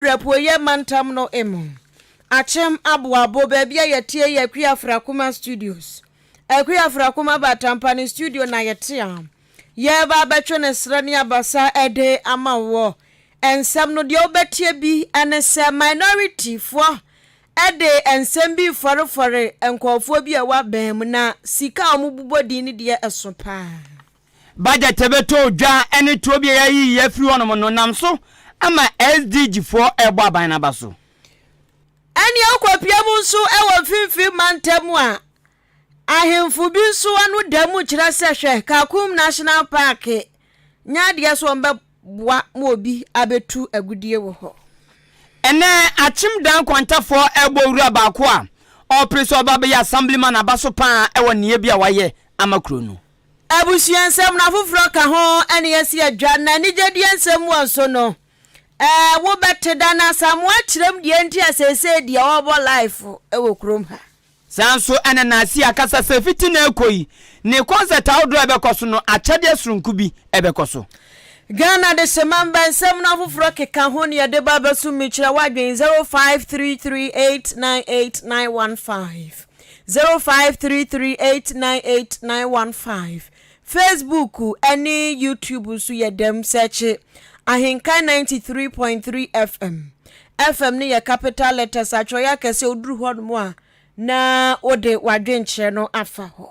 afiri Apueeɛ Mantam no mu. Akyem Aboabo, baabi a yɛteɛ yi Akua Afrakoma Studios. Akua Afrakoma Batampa ne studio na yɛte a yɛreba abɛtwe ne serɛ ne abasa de ama woɔ. Nsɛm no deɛ wobɛteɛ bi ne sɛ minority foɔ de nsɛm bi refɔrefɔre nkurɔfoɔ bi a ɛwɔ aban mu na sika a wɔbobɔ din no deɛ ɛso paa. Budget bɛtɔ dwa ne toɔ bi a yɛayiyi afiri hɔnom no nam so ama SDG foɔ rebɔ aban no aba so. Ɛnneɛ wokɔpia mu nso wɔ mfimfini mantam a, ahemfo bi nso ano da mu kyerɛ sɛ hwɛ, Kakum National Park nyɛ adeɛ sɛ wɔbɛboa ma obi abɛtu agudeɛ wɔ hɔ. Ɛnnɛ, Akyem Dan Kwantafoɔ rebɔ owura baako a ɔrepere sɛ ɔba abɛyɛ Assemblyman aba so pa ara wɔ nneyɛɛ bi a wayɛ ama kuro no. Abusua nsɛm no afoforɔ ka ho ne yɛasi adwa na anigyedeɛ nsɛm wɔ nso no ɛɛ wobɛte da na Asamoah kyerɛm deɛ nti a seesei deɛ ɔrebɔ life wɔ kurom ha. Saa nso na Nasi akasa sɛ fiti nnɛ rekɔ yi, ne kɔnsɛt ahodoɔ a ɛbɛkɔ so no, akyɛdeɛ soronko bi bɛkɔ so. Ghana de Semamba nsɛm no afoforɔ keka ho ne yɛde ba abɛso mekyerɛ w'adwene 0533898915 0533898915 Facebook ne YouTube nso yɛ dɛm sɛkye Ahenkan 93.3 FM FM no yɛ capital letters atwerɛeɛ akɛseɛ woduru hɔ nom a na wode w'adwenkyerɛ no afa hɔ.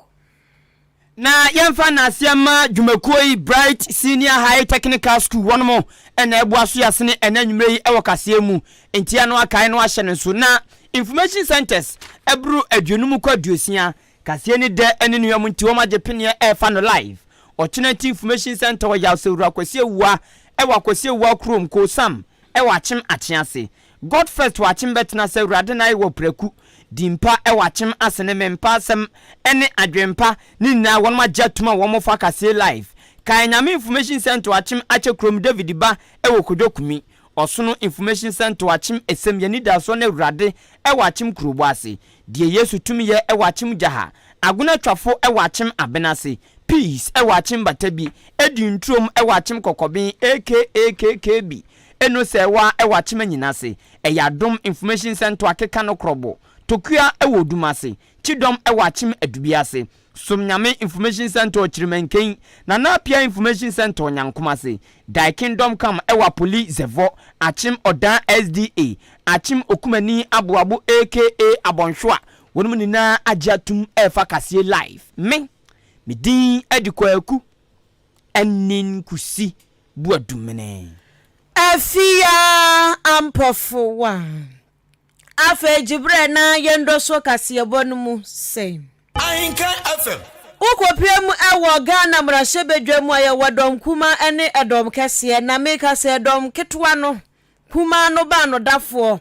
Na yɛmfa nnaseɛ mma dwumakuo yi Bright Senior High Technical School wɔnom na ɛboa so yɛasene ɛnɛ anwummerɛ yi wɔ kaseɛ mu nti ano akae no ahyɛ no nso na Information Centers ɛboro aduonum kɔ aduosia kaseɛ ne dɛ ne nua mu nti wɔn agye peneɛ ɛrefa no live ɔkyena nti Information Center wɔ Yawsewura Kwasi Awuah ɛwɔ Akwasi Awuah kurom Kosam Ɛwɔ akyem akye ase. God first wɔ akyem bɛtena sɛ awurade na ayɛ wɔ prɛku di mpa ɛwɔ akyem ase ne me mpa asɛm ɛne adwen pa ne nyinaa wɔnom agye atum a wɔn fa kaseɛ live kae nyame information center wɔ akyem akyɛ kurom David ba ɛwɔ kodwo kumi ɔsono information center wɔ akyem esem yɛnidasoɔ ne awurade ɛwɔ akyem kurobɔ ase deɛ yesu tumi yɛ ɛwɔ akyem gyaha agona twafo ɛwɔ akyem abena ase Peace ɛwɔ akyem bata bi edi nturom ɛwɔ akyem kɔkɔben aka KKB eno sɛ ɛwa ɛwɔ akyem anyina ase ɛyɛ adom information center akeka no krɔbo tokua ɛwɔ odum ase kyidɔm ɛwɔ akyem adubi ase som nyame information center ɔkyirimankein nana apia information center ɔnyankom ase thy kingdom come ɛwɔ apoli zɛvɔ akyem ɔdan SDA akyem okumani aboabo aka abɔnhwoa wɔnom nyinaa agye atum ɛɛfa kaseɛ live me Me din de Kwaku Anin Kusi Boadumene. Afia Ampɔfowa. Afei gye berɛ na yɛndɔso kaseɛbɔ no mu sɛn. Ahenkan FM. Wokɔpue mu wɔ Ghana mmarahyɛbadwa mu a, yɛwɔ dɔm kumaa ne dɔm kɛseɛ. Na meka sɛ dɔm ketewa no, Kumaa no baanodafoɔ.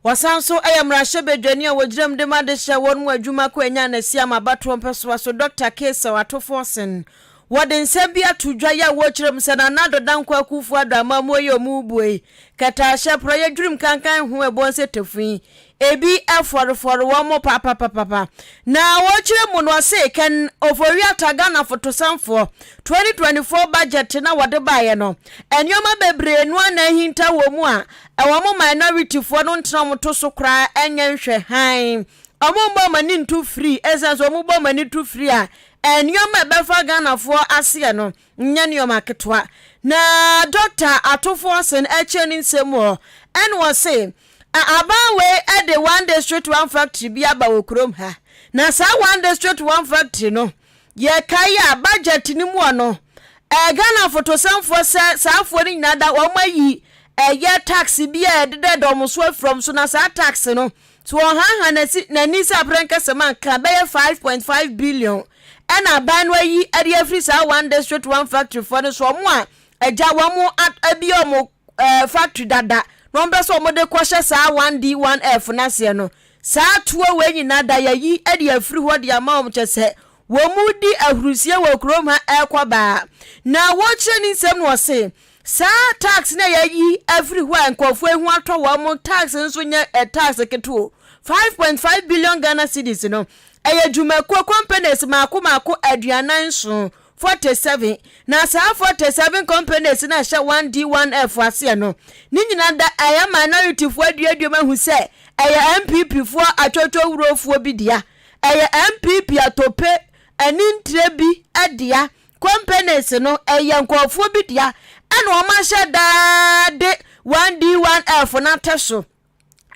Ɔsan nso yɛ mmarahyɛbadwani a wɔgyina mu de ma adehyɛ wɔn mu adwuma kɔ Anyan Asiam abatoɔ mpɛsoa so Dɔkta Cassiel Ato Forson. Wɔde nsɛm bi ato dwa yi a wɔrekyerɛ mu sɛ Nana Addo Dankwa Akuffo Addo amammuo yi a wɔrebuo yi, kɛtɛahyɛ, porɔeɛ, dwirim kankan ho ɛbɔn sɛ tafui. Ebi fɔrefɔre wɔn mo papapapapa. Na wɔkyerɛ mu no ɔse Ken Ofori-Atta Ghana fotosanfoɔ 2024 budget no a wɔde baeɛ no nneɛma bebree no ara na ahinta wɔ mu a wɔn minority foɔ no ntena wɔn to so koraa nyɛ nhwɛ hann. Wɔn mmɔ wɔn ani nto firi ɛsiane sɛ wɔn bɔ wɔn ani to firi a nneɛma a ɛbɛfa Ghanafoɔ aseɛ no nyɛ nneɛma ketewa. Na Dɔkta Ato Forson kyerɛ ne nsɛm mu hɔ ɛna ɔse Aban wei de one district one factory bi aba wɔ kurom ha. Na saa one district one factory no, yɛkae a budget no mu ɔno, ɛɛ Ghana fotosɛmfoɔ sɛ saa afoɔ no nyinaa da wɔn ayi ɛyɛ tax bi a ɛdedɛdɛ wɔn so afiri wɔn so na saa tax no so ɔhaha n'ani sɛ aprɛnkɛsɛm anka bɛyɛ 5.5 billion ɛna aban no ayi ɛde afiri saa one district one factory foɔ no so wɔn a agya wɔn abie wɔn ɛɛ factory dada na wɔn pɛ sɛ wɔn de kɔhyɛ saa 1D 1F no aseɛ no, saa toɔ wei nyinaa da yɛyi de afiri hɔ de ama wɔn kyɛ sɛ wɔn mu di ahurusie wɔ kurom ha ɛrekɔ baa. Na wɔkyerɛ ne nsɛm no ɔse saa tax na yɛyi afiri hɔ a nkurɔfoɔ ehu atɔ wɔn tax nso nyɛ ɛ tax ketewa o 5.5 billion Ghana cedis no ɛyɛ dwumakuo companies mako mako 47. 47. Na saa 47 companies no a ɛhyɛ 1D 1F aseɛ no, ne nyinaa da ɛyɛ minority foɔ aduaduam ahu sɛ ɛyɛ NPP foɔ atwotwowurofoɔ bi dea, ɛyɛ NPP atope anintire bi dea, companies no ɛyɛ nkurɔfoɔ bi dea ɛna wɔn ahyɛ daa de 1D 1F no atɛ so.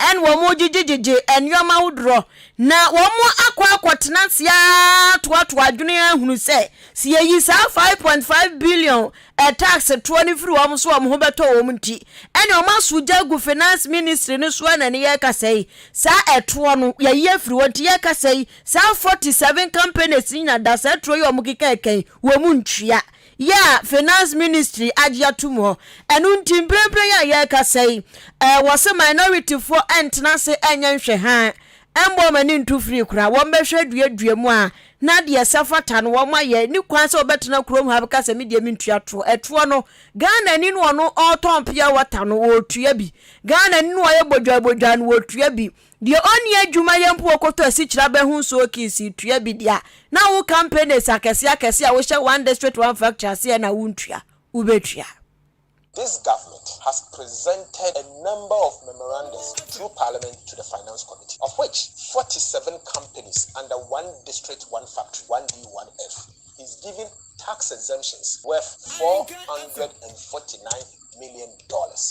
Ɛna wɔgyegyegyegye nneɛma ahodoɔ, na wɔakɔ akɔtena ase ara toatoa adwene ahunu sɛ, sɛ yɛyi saa 5.5 billion tax toɔ no firi wɔn so a wɔn ho bɛtɔ wɔn nti, ɛne wɔn aso gya agu finance ministry no so na ne yɛrekasa yi, saa ɛtoɔ no yɛyi afiri hɔ nti yɛrekasa yi, saa 47 companies nyina da saa toɔ yi a wɔkeka ɛkan wɔn ntua. Yɛ a Finance Ministry agye atom hɔ. Ɛno nti mprempren a yɛrekasa yi, wɔse minorityfoɔ ntena ase nyɛ nhwɛhaa, mmɔ wɔn ani nto firi koraa, wɔbɛhwɛ aduadua mu a na deɛ ɛsɛ fata no wɔn ayɛ. Nni kwan sɛ wɔbɛtena kurom ha bɛka sɛ me deɛ mentua toɔ. Ɛtoɔ no, Ghanani no ɔno ɔretɔn pure water no, ɔretua bi. Ghanani no ɔyɛ bodwabodwa no, ɔretua bi. Deɛ ɔnni adwuma yɛ mpo ɔkɔtɔ asikyire aba ho nsuo kiisi tua bi deɛ a, na wo companies akɛseɛ akɛseɛ a wohyɛ one district one factory aseɛ na wontua, wobɛtua. This government has presented a number of memorandums through Parliament to the Finance Committee, of which 47 companies under one district, one factory, 1D, 1F, is giving tax exemptions worth $449 million,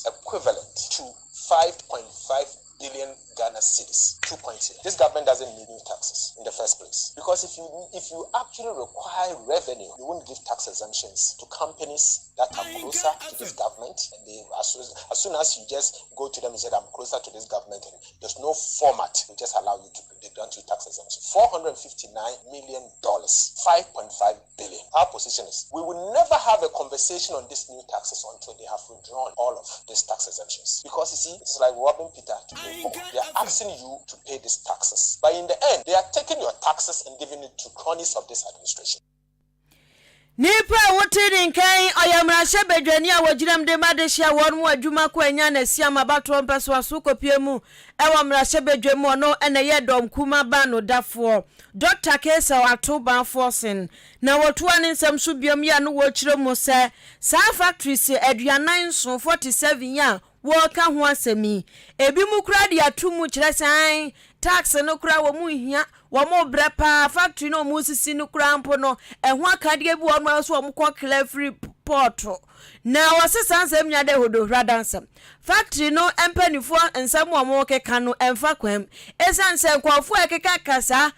equivalent to 5.5 billion Ghana cedis. 2 points here. This government doesn't need new taxes in the first place. Because if you actually require revenue, you won't give tax exemptions to companies that are closer to this government. And they as soon as you just go to them and say, "I'm closer to this government," and there's no format, they just allow you to they grant you tax exemption. $459 million, 5.5 billion. Our position is we will never have a conversation on these new taxes until they have withdrawn all of these tax exemptions. Because you see, it's like robbing Peter to pay Paul. They are asking you to pay these taxes. But in the end, they are taking your taxes and giving it to cronies of this administration. Nipa a wote ne nkan ɔyɛ mmarahyɛbadwani a wɔgyinam de ma de hyia wɔn mu adwuma kɔ anya na si ama abatoɔ mpɛsoa so kɔpie mu ɛwɔ mmarahyɛbadwa mu, ɔno ɛna ɛyɛ dɔm kuma ba no dafoɔ, Dr Cassiel Ato Baah Forson, na wɔtoa ne nsɛm so biom yi a no wɔkyerɛ mu sɛ saa factories 47, 47 yi a wɔreka ho asɛm yi, ebi mu kura de ato mu kyerɛ sɛ tax no kura wɔn mu nhia, wɔn brɛ paa, factory no wɔn sisi no kura mpo no ɛho akadeɛ bi wɔn nso wɔn kɔ clear firi port, na wɔsi saa nsɛm nyinaa dɛ hodohora dansɛm. Factory no mpanimfoɔ nsɛm a wɔn keka no ɛmfa kwan mu, esiane sɛ nkurɔfoɔ a ɛkeka kasa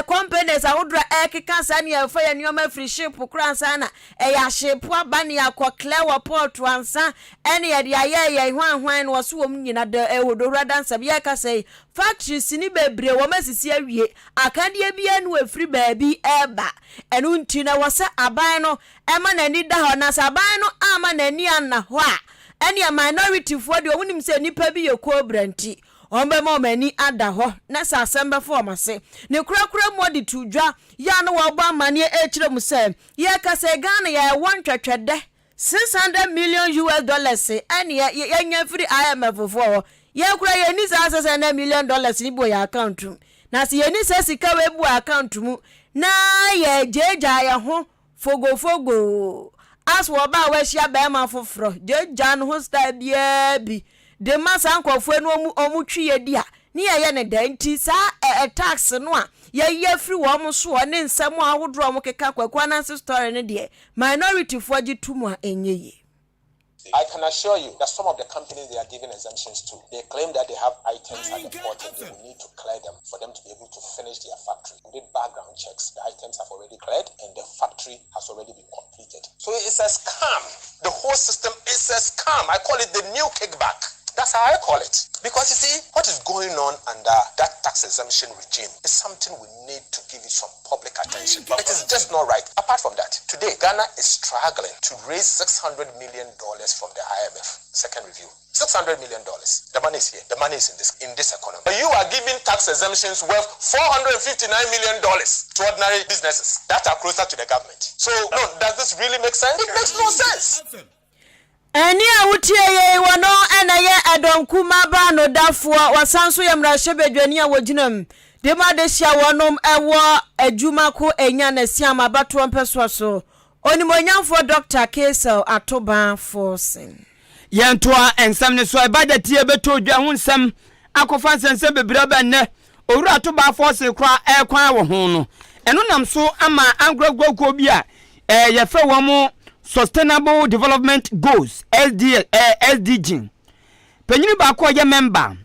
companies ahodoɔ a ɛkeka saa ne yɛfa yɛ nneɛma firi ship kora ansa na ɛyɛ ahyepo aba ne akɔ clear wɔ port ansa ɛne yɛde ayɛ yɛn hwanhwan no, wɔso wɔn nyinaa dɛ ɛhodohora dansɛm. Yɛkasa yi, factories ni bebree wɔn asisi awie, akadeɛ bi anu efiri baabi ɛɛba. Ɛno nti na wɔsɛ aban no ɛma n'ani da hɔ, na sɛ aban no ama n'ani ana hɔ a, ɛnea minority foɔ deɛ wɔn nim sɛ nipa bi yɛ cobra nti wɔn bɛma wɔn ani ada hɔ na sɛ asɛm bɛfo wɔn ase ne korakora mu ɔde to dwa yɛ a no wɔbɔ amaneɛ ɛkyerɛ mu sɛ yɛkasa Ghana yɛwɔ ntwɛtwɛdɛ US$600 million ɛne yɛnya firi IMF foɔ hɔ. Yɛn kora yɛni saa $600 million ni bi wɔ yɛn account mu, na sɛ yɛni sɛ sika wei bi wɔ account mu na yɛgyeegyaa yɛn ho fogofogo aso ɔbaa a wahyia bɛrima foforɔ gyeegyaa ne ho style biara bi de ma saa nkurɔfoɔ no ɔmo twi yɛ di a ne yɛyɛ ne da nti saa ɛ tax no a yɛyi afiri wɔn soɔ ne nsɛm ahodoɔ a wɔn keka. Kwaku Ananse story no deɛ, minority foɔ gye to mu a ɛnyɛ yie. I can assure you that some of the companies they are giving exemptions to, they claim that they have items at the port and they will need to clear them for them to be able to finish their factory. We did background checks. The items have already cleared and the factory has already been completed. So it's a scam. The whole system is a scam. I call it the new kickback. That's how I call it. Because you see, what is going on under that tax exemption regime is something we need to give it some public attention. It is just not right. Apart from that, today, Ghana is struggling to raise $600 million from the IMF. Second review. $600 million. The money is here. The money is in this economy. But you are giving tax exemptions worth $459 million to ordinary businesses that are closer to the government. So, no, does this really make sense? It makes no sense. Ɛni a wotie yɛ wɔ no ɛna yɛ ɛdɔm kuma ba no dafoɔ, wɔsan so yɛ mmarahyɛbadwani a wɔgyina mu de ma de hyia wɔnom ɛwɔ adwuma ko enya na si ama abatoɔ mpɛsoa so. Onimuonyamfoɔ Dɔkta Cassiel Atoban Forson. Yɛntoa nsɛm no so. Ɛba dɛteɛ bɛtɔ dwa ho nsɛm akɔfa nsɛnsɛm bebree aba nnɛ. Owura Atobaa Forson koraa ɛrekwan wɔ ho no, ɛno nam so ama ankorankoro kuo bi a yɛfrɛ wɔn Sustainable Development Goals, SD, SDG. Panyini baako a ɔyɛ mɛmba,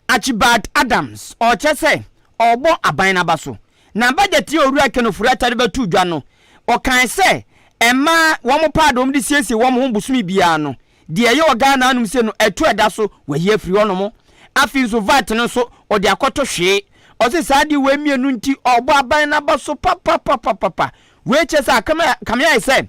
Archibald Adams, ɔrekyerɛ sɛ ɔrebɔ aban no aba so. Na budget yi a Owura Ken Ofori-Atta de bɛtoo dwa no, ɔkae sɛ mmaa wɔn paado a wɔde siesie wɔn ho bosome biara no, deɛ ɛyɛ wɔ Ghana anom sei no, ɛto a ɛda so, wɔayi afiri hɔnom. Afei nso VAT no nso, ɔde akɔto hwee. Ɔse saa adeɛ wei mmienu nti, ɔrebɔ aban no aba so papapapapapa. Wei kyerɛ sɛ akame kame ayɛ sɛ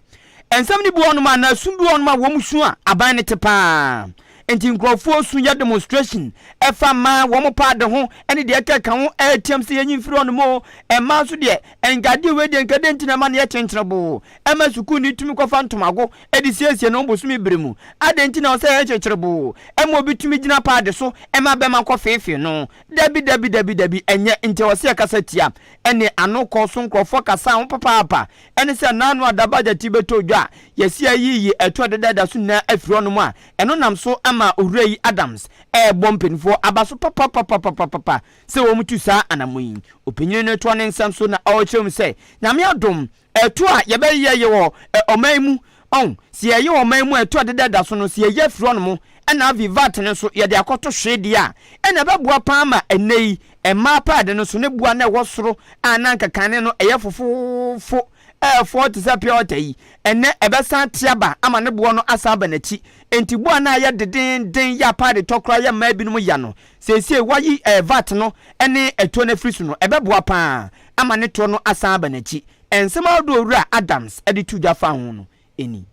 nsɛm no bi wɔ hɔnom anaa su bi wɔ hɔnom a wɔn su a aban no te paa. Nti nkurɔfoɔ su yɛ demonstration ɛfa mmaa wɔn paade ho ɛne deɛ ɛkeka ho ɛreteam sɛ yɛnyi mfiri hɔnom o. Mmaa nso deɛ nka adeɛ wei deɛ nka dɛn nti na ɛma no yɛ kyenkyereboo ɛma sukuuni tumi kɔfa ntomago de siesie ne ho bosome bere mu. Adɛn nti na ɛwɔ sɛ ɛyɛ kyekyerebo ɛma obi tumi gyina paade so ɛma bɛma kɔ feefee no? Dabi dabi dabi dabi ɛnyɛ nti ɛwɔ sɛ yɛkasa tia. Ɛne ano kɔɔ so nkurɔfoɔ kasaa ho papaapa. Ɛne sɛ naano a Dabagya ti bɛtɔ dwa a yɛasi ayiyi ɛto a ɛdeda so nyinaa afiri hɔnom a ɛno nam so ama Owura yi Adams ɛrebɔ mpanimfoɔ aba so papapapapapa sɛ wɔtu saa anammɔn yi. Ɔpanyin no toa ne nsɛm so na ɔrekyerɛ mu sɛ Nyame adom Ɛto a yɛbɛyɛ yɛ wɔ ɔman mu, ɔn, sɛ yɛyɛ wɔ ɔman mu a ɛto a ɛdeda da so no, sɛ yɛyi afiri hɔnom, ɛna afei vat no nso yɛde akɔto hwee deɛ a, ɛna ɛbɛboa paa ma ɛnnɛ yi mmaa paade no nso ne boa na ɛwɔ soro a na anka kane no ɛyɛ fofoofo ɛɛfɔɔ te sɛ pure water yi, ɛnnɛ ɛbɛsan ate aba ama ne boɔ no asan aba n'akyi. Enti boɔ a na ayɛ dedeenden yɛ a paade tɔ koraa yɛ mmaa binom ya no, seesei wɔayi vat no ne ɛtoɔ no afiri so no, ɛbɛboa paa ama ne toɔ no asan aba n'akyi. Nsɛm ahodoɔ a Owura Adams de too dwa faa ho no ni.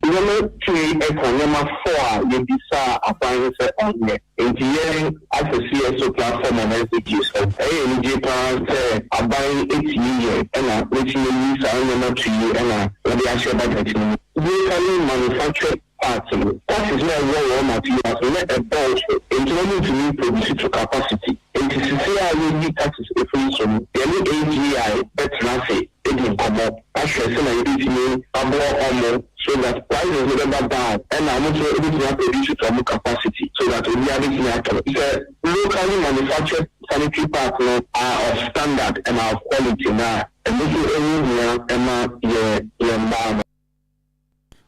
Nneɛma pii ka nneɛma four a yɛbisaa aban no sɛ ɔnyɛ. Enti yɛn as a CSO platform on SDGs no, ɛyɛ anigye pa ara sɛ aban atie yɛn na watumi ayi saa nneɛma two yi na wɔde ahyɛ budget no mu. Locally manufactured parts no, taxes no a ɛwɔ raw materials no na ɛdɔɔso enti na wɔntumi mproduce to capacity. Enti sesei a yɛayi taxes afiri so no, yɛne AGI bɛtena ase adi nkɔmmɔ ahwɛ sɛnea yɛbɛtumi aboa wɔn so that prices no bɛba down ɛna wɔn nso bɛtumi aproduce to wɔn capacity so that obiara bɛtumi atɔ. Sɛ locally manufactured sanitary parts no are of standard and are of quality no a, ɛno nso ho hia ma yɛn yɛn mmaa no.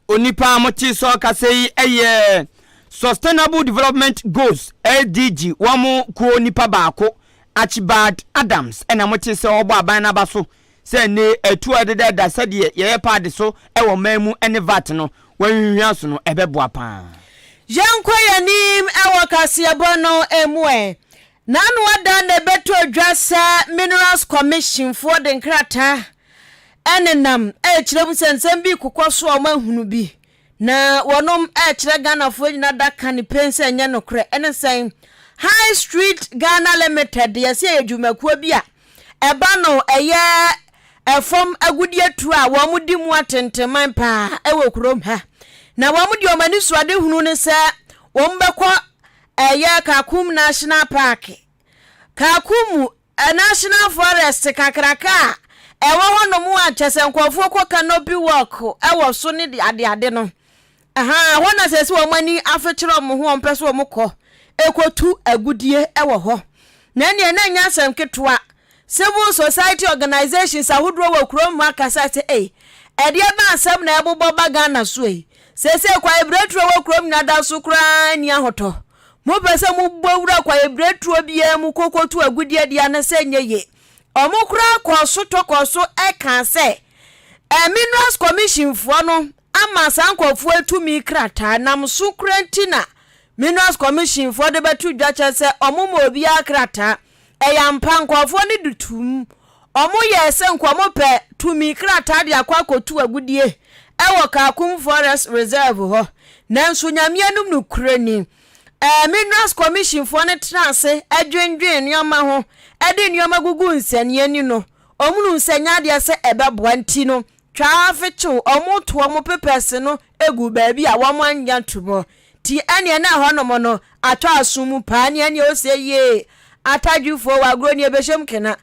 Onipa a mote sɛ ɔkasa yi yɛ Sustainable Development Goals, SDG, wɔn kuo nipa baako, Archibald Adams na mote sɛ ɔrebɔ aban no aba so sɛ nne atuo a ɛdeda da sɛdeɛ yɛyɛ paade so wɔ ɔman mu ne vat no wɔahwinhwia so no ɛbɛboa paa. Yɛnkɔ yɛn anim wɔ kaseɛbɔ no mu ɛ. N'ano ada na ɛbɛtɔ dwa sɛ Minerals Commission foɔ de nkrataa nenam rekyerɛ mu sɛ nsɛm bi rekokɔ so a wɔahunu bi na wɔnom rekyerɛ Ghanafoɔ nyina da ka ne pen sɛ ɛnyɛ nokorɛ. Ɛne sɛn? High Street Ghana Limited yɛse ɛyɛ dwumakuo bi a ɛba no ɛyɛ ɛfam agudeɛ tuo a wɔn di mu atenteman paa ɛwɔ kurom ha na wɔn deɛ wɔn ani soadehunu ne sɛ wɔn bɛkɔ Ɛyɛ Kakum National Park. Kakum National Forest kakraka a ɛwɔ hɔnom a kyerɛ sɛ nkurɔfoɔ kɔ canopy walk wɔ so ne adeade no. Ɛha hɔ na sɛ sɛ wɔn ani afekyerɛ wɔn ho wɔn pɛ sɛ wɔn kɔ ɛkɔtu agudie wɔ hɔ. Na ɛneɛ na ɛnyɛ asɛm ketewa. Civil society organisations ahodoɔ wɔ kurom hɔ akasa sɛ ei, ɛdeɛ bɛn asɛm na ɛbobɔ ba Ghana so ei? Seesei kwaebireturo wɔ kurom nyinaa da so koraa nni ahotɔ. Mopɛ sɛ mobɔ wura kwaebireturo biara mu kɔkɔtu agudeɛ deɛ ano sɛ nyɛ ye. Wɔn koraa kɔɔ so tɔ kɔɔ so kaa sɛ Minerals Commission foɔ no ama saa nkurɔfoɔ yi tumi krataa nam so koraa nti na Minerals Commission foɔ de bɛto dwa kyerɛ sɛ wɔn ma obiara krataa. Ɛyɛ ampa, nkurɔfoɔ no de toom. Wɔyɛɛ sɛ nka wɔpɛ tumi krataa de akɔ akɔtu agudeɛ wɔ Kakum Forest Reserve hɔ. Nanso Nyame anom nokorɛ ni, Minerals Commission foɔ no tenaa ase dwendwee nneɛma ho de nneɛma guguu nsania ani no, wɔhunuu sɛ ɛnyɛ adeɛ sɛ ɛbɛboa nti no, twaa fekyew, wɔto wɔn papers no gu baabi a wɔannya ntom hɔ. Nti ɛneɛ na ɛhɔnom no atɔ aso mu paa ne ɛneɛ ose yee atadwefoɔ wɔ agorɔ ni ɛbɛhyɛm kena.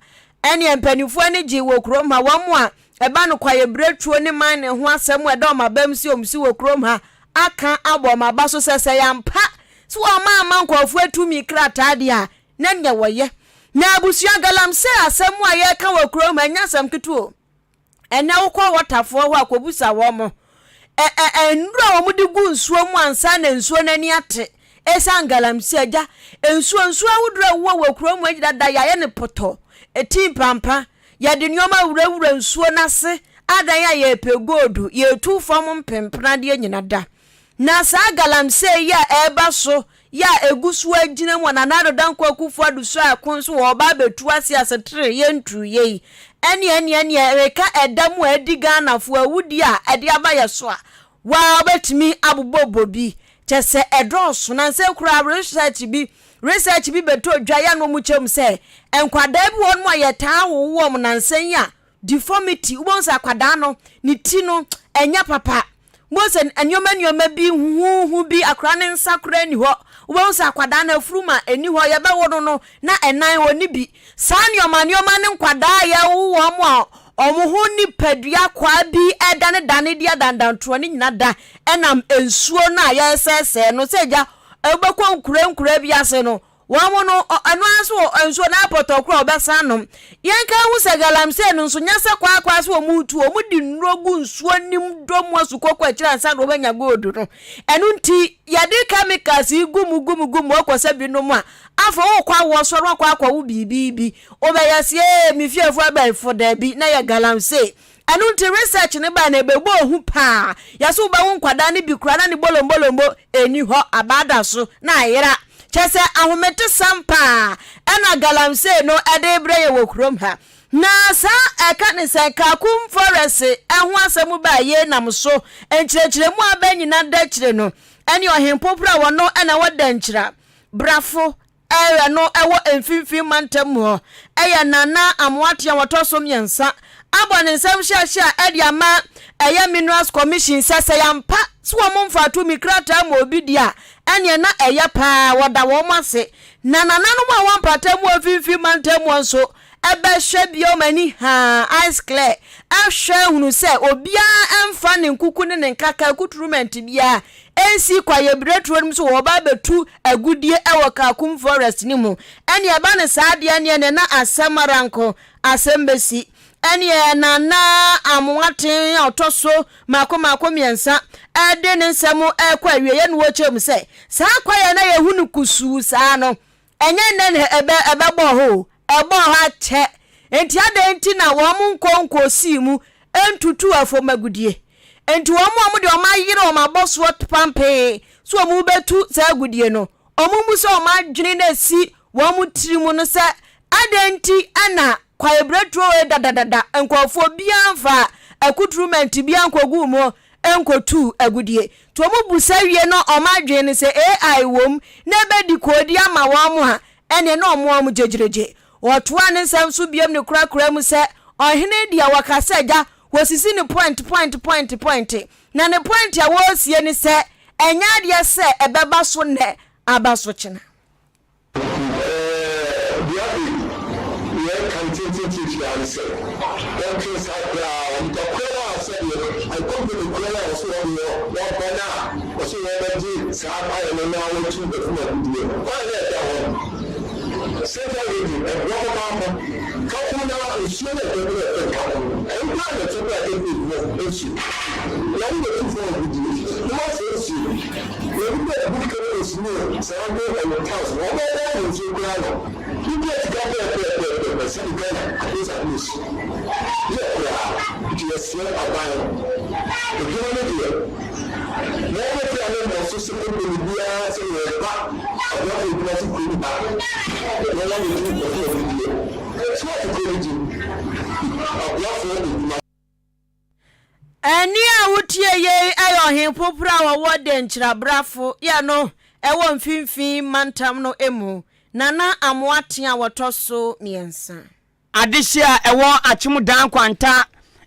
Ɛneɛ mpaninfoɔ ani gyee wɔ kurom ha, wɔn a. Ɛba no kwaeɛbiretuo ne mining ho asɛm a ɛda wɔn abam sɛ wɔn si wɔ kurom ha aka abɔ wɔn aba so sɛ sɛ ɛyɛ ampa sɛ wɔn amma nkurɔfoɔ atumi krataa deɛ a na neɛ wɔyɛ. Na abusua galamsey asɛm a yɛreka wɔ kurom ha ɛnyɛ asɛm ketewa o. Ɛnnɛ wokɔ wɔtafoɔ hɔ a kɔbusa wɔn ɛ ɛ nnuro a wɔde gu nsuo mu ansa na nsuo no ani ate ɛsiane galamsey agya nsuo nsuo ahodoɔ a ɛwowɔ wɔ kurom ha dada yɛayɛ no pɔtɔ ɛti mpampa Yɛde nneɛma wurawura nsuo no ase adan a yɛrepɛ gold, yɛretu fam mpempenadeɛ nyina da. Na saa galamsey yi a ɛreba so yi a ɛgu so agyina mu a Nana Addo Dankwa Akufo Addo so a ɛko nso wɔreba abɛtu ase asetere yɛntuiɛ yi, ɛneɛ ɛneɛ ɛneɛ ɛreka ɛda mu a adi Ghanafoɔ awudie a ɛde aba yɛ so a, Waa wobɛtumi abobɔbɔ bi, kyɛ sɛ ɛdɔɔso. Nansa yi koraa research bi research bi bɛtɔ dwa yɛ na wɔn kyerɛ mu sɛ nkwadaa bi wɔ hɔnom a yɛtaa wowo wɔn nansa yi a deformity wobɛhu sɛ akwadaa no ne ti no ɛnyɛ papa wobɛhu sɛ nneɛma nneɛma bi huhuhu bi akwadaa ne nsa koraa nni hɔ wobɛhu sɛ akwadaa no afuruma ɛnni hɔ yɛbɛwo no no na ɛnan ɔnni bi Saa nneɛma nneɛma ne nkwadaa a yɛwo wɔn a wɔn ho nipadua kwaa bi redanedane di adandantoɔ no nyina da ɛnam nsuo no a yɛresɛesɛe no sɛ gya wobɛkɔ nkura nkura bi ase no wɔn no ɛno ara nso wɔ nsuo no apɔtɔ korɔ a wɔbɛsan nom. Yɛnka ho sɛ galamsey no nso nyɛ sɛ kwaakwa sɛ wɔn retu wɔn de nnuro gu nsuo nim dɔ mu asukɔkɔ akyire ansa na wɔbɛnya gold no. Ɛno nti yɛde chemicals yi gu mu gu mu gu mu ɔkɔ sɛ binom a Afei wokɔ awoɔ so na wakɔ akɔwo biribi bi, wobɛyɛ sɛ ee me fiefo abɛɛfo daabi na yɛ galamsey. Ɛno nti research no bae na ɛbɛbɔɔ hu paa. Yɛse wobɛwo nkwadaa no bi koraa na ne bolombolombo ɛnni hɔ, abaa da so na ayera. Kyerɛ sɛ ahometesɛm paa ɛna galamsey no ɛde rebrɛ yɛn wɔ kurom ha. Na saa ɛka ne sɛ Kakum forest ho asɛm bae yei nam so nkyerɛkyerɛmu a aba nyina da akyire no ɛne ɔhempoporo a wɔno na ɛwɔ Dankyira Brafo area no wɔ Mfimfini Mantam mu hɔ yɛ Nana Amoate a ɔtɔ so mmiɛnsa abɔ ne nsam hyeahyea de ama ɛyɛ Minerals Commission sɛ sɛ yɛampa sɛ wɔn mfa tumi krataa ma obi deɛ a ɛneɛ na ɛyɛ paa wɔda wɔn ase na nananom a wɔn mpata mu wɔ Mfimfini Mantam hɔ nso bɛhwɛ bio ma ani haa, eyes clear, ahwɛ ahunu sɛ obiara mfa ne nkuku ne ne nkaka accoutrement biara nsi kwaeɛbire turo no mu sɛ wɔreba abɛtu agudie wɔ Kakum forest no mu. Ɛneɛ ɛba no saa deɛ ɛneɛ neɛ na asɛm ara nko asɛm bɛsi. Ɛneɛ Nana Amoaten a ɔtɔ so mmaako mmaako mmiɛnsa de ne nsɛm rekɔ awieɛ na ɔkyerɛ mu sɛ saa kwaeɛ no a yɛhu no kusuu saa no Ɛnyɛ nnɛ na ɛbɛ ɛbɛbɔɔ hɔ o, ɛbɔɔ hɔ akyɛ. Enti adɛn nti na wɔn nkɔ nkɔsii mu ntutuu afam agudeɛ? Enti wɔn a wɔde wɔn ayere wɔn abɔsoɔ pampee sɛ wɔrebɛtu saa agudeɛ no, wɔmmu sɛ wɔn adwene no asi wɔn tiri mu no sɛ adɛn nti na kwaebireturo wei dadadada nkurɔfoɔ biara mfaa akuturumɛnti biara nkɔguu mu nkɔtuu agudeɛ. Nti wɔn busa wie na wɔn adwene ne sɛ AI wom na ɛbɛdi koodi ama wɔn a, ɛneɛ na wɔn a wɔn gyegyeregye. Wɔtoaa ne nsɛm so biom ne korakora mu sɛ, Ɔhene deɛ wɔka sɛ agya, wɔsisi no point point point point, na ne point a wɔresie ne sɛ ɛnyɛ adeɛ sɛ ɛbɛba so nnɛ aba so kyena. Deɛ afei yɛreka no tententen ara ne sɛ, wɔntwe nsa koraa, onipa korɔ no a sɛdeɛ company korɔ no a wɔse wɔn deɛ wɔba no a wɔse wɔbɛgye saa kwaeɛ no na wɔatu afum agudeɛ no, kwaeɛ no a ɛda hɔ no, Central Region, ɛboa papaapa, Kakum no ara nsuo no a ɛtɔ no ɛfiri Kakum no, ɛno koraa na ɛtɔ koraa Cape Coast hɔ nsuo, na wobɛtu fam agudeɛ na woasɛe nsuo no. Yɛde bɛ bu chemicals ne saa ne ɛyɛ tiles no ɔbɛ bɛ yɛ nsuo koraa no wodi sika pɛɛpɛɛpɛɛpɛ sɛde Ghana apolice apolice yɛ koraa nti yɛsrɛ aban adwuma no deɛ mo ɔmo kra ne mmɔ so sɛ company biara sɛ yɛba aboafo adwuma so kurom ha na wɔn abɛtu ɛho agudeɛ so ɔte kuro no din aboafo adwuma. Ɛnne a wotie yei yɛ ɔhempoporo a ɔwɔ Denkyirabrafo yɛ no wɔ Mfimfini Mantam no mu, Nana Amoaten a wɔtɔ so mmiɛnsa. Adehye a ɛwɔ Akyem Dan Kwanta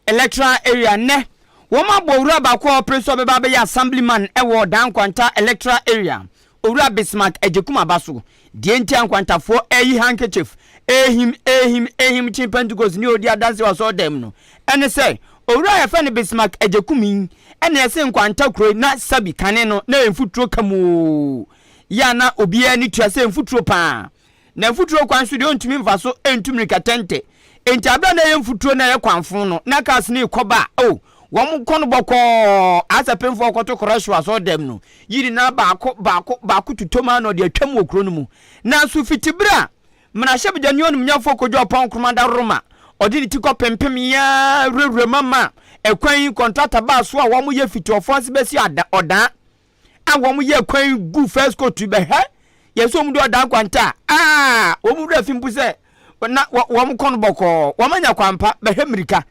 Electoral Area nnɛ, wɔn abɔ owura baako a ɔpere sɛ ɔbɛba abɛyɛ Assemblyman wɔ Dan Kwanta Electoral Area, Owura Bismarck Agyekum aba so. Deɛ nti a nkwantafoɔ reyi handkerchief rehim, rehim, rehim kyen Pentecost ne ɔredi adanseɛ wɔ asɔredan mu no, ɛne sɛ, owura a yɛfrɛ no Bismarck Agyekum yi na ɛse nkwanta kuro yi na sabi kane no na ɛyɛ mfuturo ka mu oo, yɛ a na obiara ani tua sɛ mfuturo paa. Na mfuturo kwan so deɛ ɔntumi mfa so ntu mmirika tɛntɛ. Enti aberɛ a na ɛyɛ mfuturo na ɛyɛ kwanfo no, na cars no rekɔ ba a, oh, wɔn kɔ no bɔkɔɔ, asɛ pemfoɔ kɔto korɔhye wɔ asɔredan mu no, yi ne nan baako, baako, baako totɔ mu ara na ɔde atwam wɔ kuro no mu. Nanso fiti berɛ a mmarahyɛbadwani onimnyamfoɔ Kojo Oppong Nkrumah Daroroma, ɔde ne ti kɔ pempem yi ara wurawura mu ama ɛkwan yi kɔntrata baa so a wɔyɛ fiti ɔfo ase bɛsi ada, ɔdaa, a wɔn yɛ kwan gu first coat bɛhwɛ yɛ sɛ wɔn de ɔdan kwanta a wɔn wura fi mpo sɛ na wɔn kɔ no bɔkɔɔ wɔn anya kwampa bɛhwɛ mmirika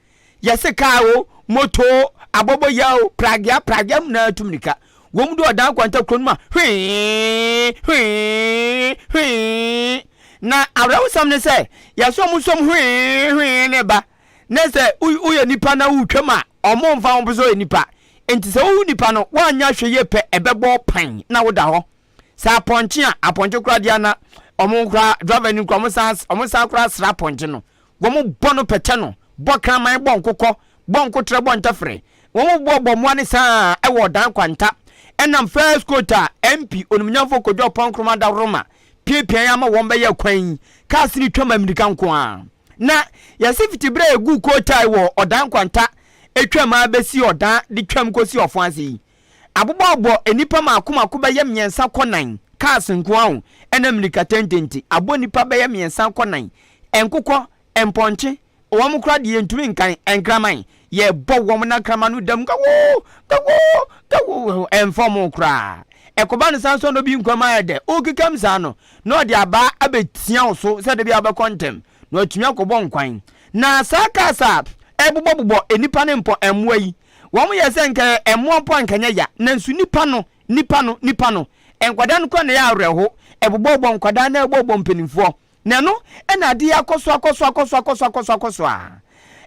yɛse kaa o moto abɔbɔ ya o pragea pragea mu na tu mmirika wɔn de ɔdan kwanta kuro no mu a hwee hwee hwee na awerɛhosɛm ne sɛ yɛsɛ wɔn nsom hwee hwee ne ba na sɛ woyɛ nipa na wotwam a wɔn mfa wɔn sɛ ɔyɛ nipa Enti sɛ wohu nipa no, woanyɛ ahwɛyie pɛ, ɛbɛbɔ wo pan na woda hɔ. Sɛ apɔnkye a, apɔnkye koraa deɛ na wɔn koraa, driver ni koraa, wɔn san, wɔn san koraa sra apɔnkye no. Wɔn bɔ no pɛkyɛ no, bɔ kraman, bɔ nkokɔ, bɔ nkotrɛ, bɔ ntɛfrɛ. Wɔn bɔ bɔ mmoa no saa ɛwɔ ɔdan kwanta. Ɛnam first coat a MP Onimnyamfo Kojo Oppong Nkrumah Dawuroma piapiae ama wɔn bɛyɛɛ kwan yi, cars no twa ma mmirika nko ara. Na yɛse fiti berɛ a yɛguu coal tar wɔ ɔdan kwanta twam ara bɛsi ɔdan de twam kɔsi ɔfo ase yi, abobɔbobɔ nnipa mmaako mmaako bɛyɛ mmiɛnsa kɔ nan, cars nko ara o, ɛna mmirika tentente, abɔ nnipa bɛyɛ mmiɛnsa kɔ nan, nkokɔ, mpɔnkye, wɔn koraa deɛ yɛntumi nkan, nkraman, yɛbɔ wɔn na nkraman no dam gawoo, gawoo, gawoo, ɛmfa wɔn koraa. Ɛkɔba no saa nso na obi nkwa mu ayɛ dɛ, wokekam saa no, na ɔde abaa abɛtia wo so sɛ da bi a wobɛkɔ ntɛm na watumi akɔbɔ nkwan. Na saa cars a ɛbobɔbobɔ nnipa ne mpɔ mmoa yi, wɔn yɛ sɛ nka ɛyɛ mmoa mpo a nka nyɛ ya, nanso nnipa no, nnipa no, nnipa no, nkwadaa no koraa na ɛyɛ awerɛho, ɛbobɔbobɔ nkwadaa na ɛbobɔbobɔ mpanimfoɔ. Na ɛno na adeɛ yi akɔ so akɔ so akɔ so akɔ so akɔ so akɔ so a.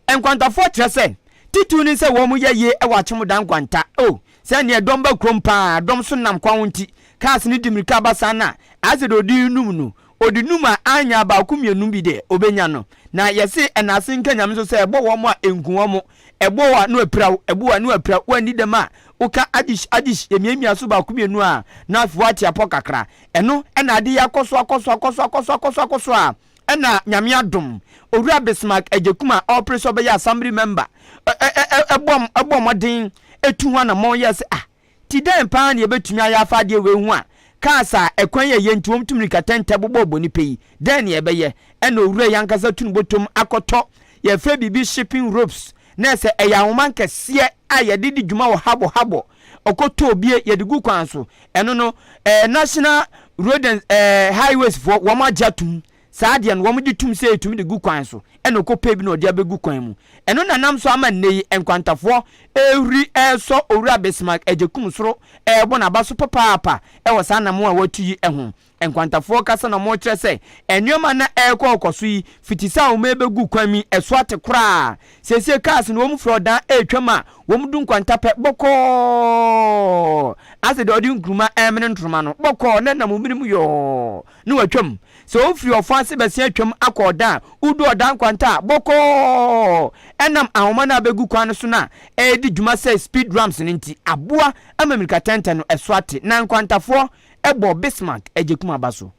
Nkwantafoɔ kyerɛ sɛ, titiriw ne sɛ wɔn yɛ yie wɔ Akyemmoda nkwanta. Oh, sɛ neɛ dɔm ba kurom paa, dɔm so nam kwan ho nti, cars no di mmirika ba saa no a, ayɛ sɛ deɛ ɔde renum no, Ɔde num a anya baako mmienu bi deɛ, ɔbɛnya no. Na yɛse ɛnaase nka Nyame nso sɛ ɛbɔ wɔn a ɛnku wɔn. Ɛbɔ wo a na wapira wo, ɛbɔ wo a na wapira wo. Woanni dɛm a, woka adish adish, yɛmiamia so baako mmienu a, na afei woate apɔ kakra. Ɛno na ade yi akɔ so akɔ so akɔ so akɔ so akɔ so akɔ so a, ɛna Nyame adom, Owura Bismarck Agyekum a ɔrepere sɛ ɔbɛyɛ Assembly member, bɔ bɔ mmɔden tu ho anammɔn yɛɛ sɛ ah, Nti dɛn paa na yɛbɛtumi ayɛ afa adeɛ wei ho a cars a ɛkwan yɛ yɛ nti wɔn tu mmirika tɛntɛ bobɔ bɔ nipa yi? Dɛn na yɛbɛyɛ? Ɛna owura yi ankasa tu ne bɔtɔm akɔtɔ yɛfrɛ biribi shipping ropes na ɛsɛ ɛyɛ ahoma nkɛseɛ a yɛde di dwuma wɔ habɔ habɔ ɔkɔtɔɔ bie yɛde gu kwan so ɛno no ɛɛ national road and ɛɛ highways foɔ wɔn agye atum Saa adeɛ no, wɔgye tom sɛ yɛtumi de gu kwan so, ɛna ɔkɔpɛ bi na ɔde abɛgu kwan mu. Ɛno na nam so ama nnɛ yi nkwantafoɔ rehuri resɔ Owura Bismarck Agyekum soro rebɔ n'aba so papaapa wɔ saa anammɔn a watu yi ho. Nkwantafoɔ kasa na wɔrekyerɛ sɛ nneɛma a na ɛrekɔ rekɔ so yi fiti sɛ ahoma rebɛgu kwan mu yi, ɛso ate koraa. Seesei cars no wɔfiri ɔdan retwam a, wɔdu nkwanta pɛ, bɔkɔɔ asɛ deɛ ɔde nkruma remene ntoroma no, bɔkɔɔ na ɛnam mene mu yɔɔ na watwam. Sɛ wofiri ɔfã ase bɛsen atwam akɔ ɔdan a, wodu ɔdan nkwanta a, bɔkɔɔ ɛnam ahoma no a abegu kwan no so no a ɛredi dwuma sɛ speed ramps no nti, aboa ama mmirikatɛntɛ no so ate, na nkwantafoɔ bɔ Bismarck Agyekum aba so.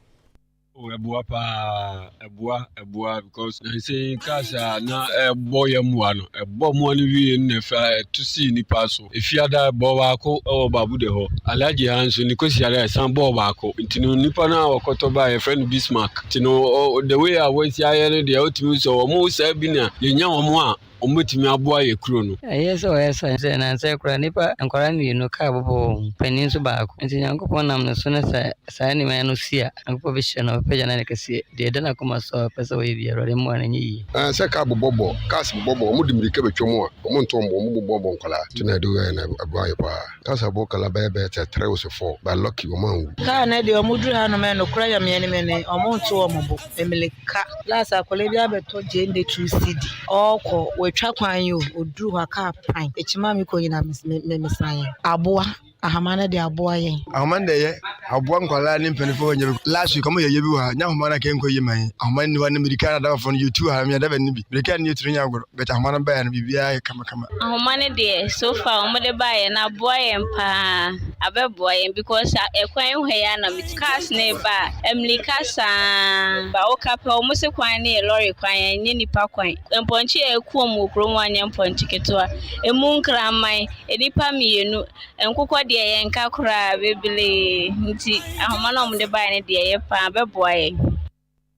Oh ɛboa paa ɛboa ɛboa because nansa yi cars a na ɛbɔ yɛn mmoa no ɛbɔ mmoa no wie no na ɛfa ɛto sii nipa so efiada ɛbɔ baako ɛwɔ babude hɔ Alhaji ha nso ne Kwasiada ɛsan bɔɔ baako nti no nipa no a ɔkɔtɔ baa yɛfrɛ no Bismarck nti no the way a wɔasi ayɛ no deɛ wotumi sɛ wɔn saa bi na yɛnya wɔn a wɔbɛtumi aboa yɛ kuro no. Ɛyɛ sɛ ɔyɛ saa sɛ nnansa yi koraa nnipa nkwadaa mmienu kaa bobɔɔ wɔn, panin nso baako. Nti Nyankopɔn nam ne so ne sɛ saa nneɛma no si a, Nyankopɔn bɛhyira no, ɔbɛpagya no ayɛ no kɛseɛ. Deɛ ɛda n'akoma so a ɔpɛ sɛ ɔyɛ biara, Awurade mmoa no ɛnyɛ yie. Ɛɛ sɛ kaa bobɔ bɔ, cars bobɔ bɔ, wɔn de mirika bɛtwa mu a, wɔn nto wɔn bo, wɔn bobɔ bɔ nkwadaa. Nti na ɛde yɛ na ɛboa yɛ paa. Cars abɔ kala bɛyɛ bɛyɛ sɛ three or four, but lucky wɔn anwu. Kaa no deɛ wɔn duru hanom ɛ nokorɛ yɛ meɛ ne me ne wɔn nto wɔn bo mmirika. Last akwadaa bi abɛtɔ gyeene 2 cedi ɔɔkɔ watwa kwan yi o oduru hɔ a kaa pan ekyima mi kɔ nyina me me me san aboa. Ahoma no de aboa yɛn. Ahoma no deɛ ɛyɛ, aboa nkwadaa ne mpanimfoɔ nyɛ bi. Last week ɔmo yɛ yɛ bi wɔ ha, nyɛ ahoma no anka ɛnkɔ yie ma yɛn. Ahoma no nni hɔ a na mirika na adabafoɔ no yɛtu wɔ ha, me adaba nni bi. Mirika no yɛtu no nyɛ agorɔ, but ahoma no baeɛ no biribiara yɛ kamakama. Ahoma no deɛ so far ɔmo de baeɛ no aboa yɛn paa, abɛboa yɛn because ɛkwan yi hɔ yi ara na me cars no reba a, mmirika saa ba woka pɛ ɔmo se kwan no yɛ lɔre kwan ɛnyɛ nipa kwan. Mpɔnkye a ɛku wɔn wɔ kurom hɔ nyɛ mpɔnkye ketewa, emu nkraman, nnipa mmienu, nkokɔ deɛ yɛnka koraa bebree nti ahoma no a wɔde baeɛ no deɛ ɛyɛ paa bɛboa yɛn.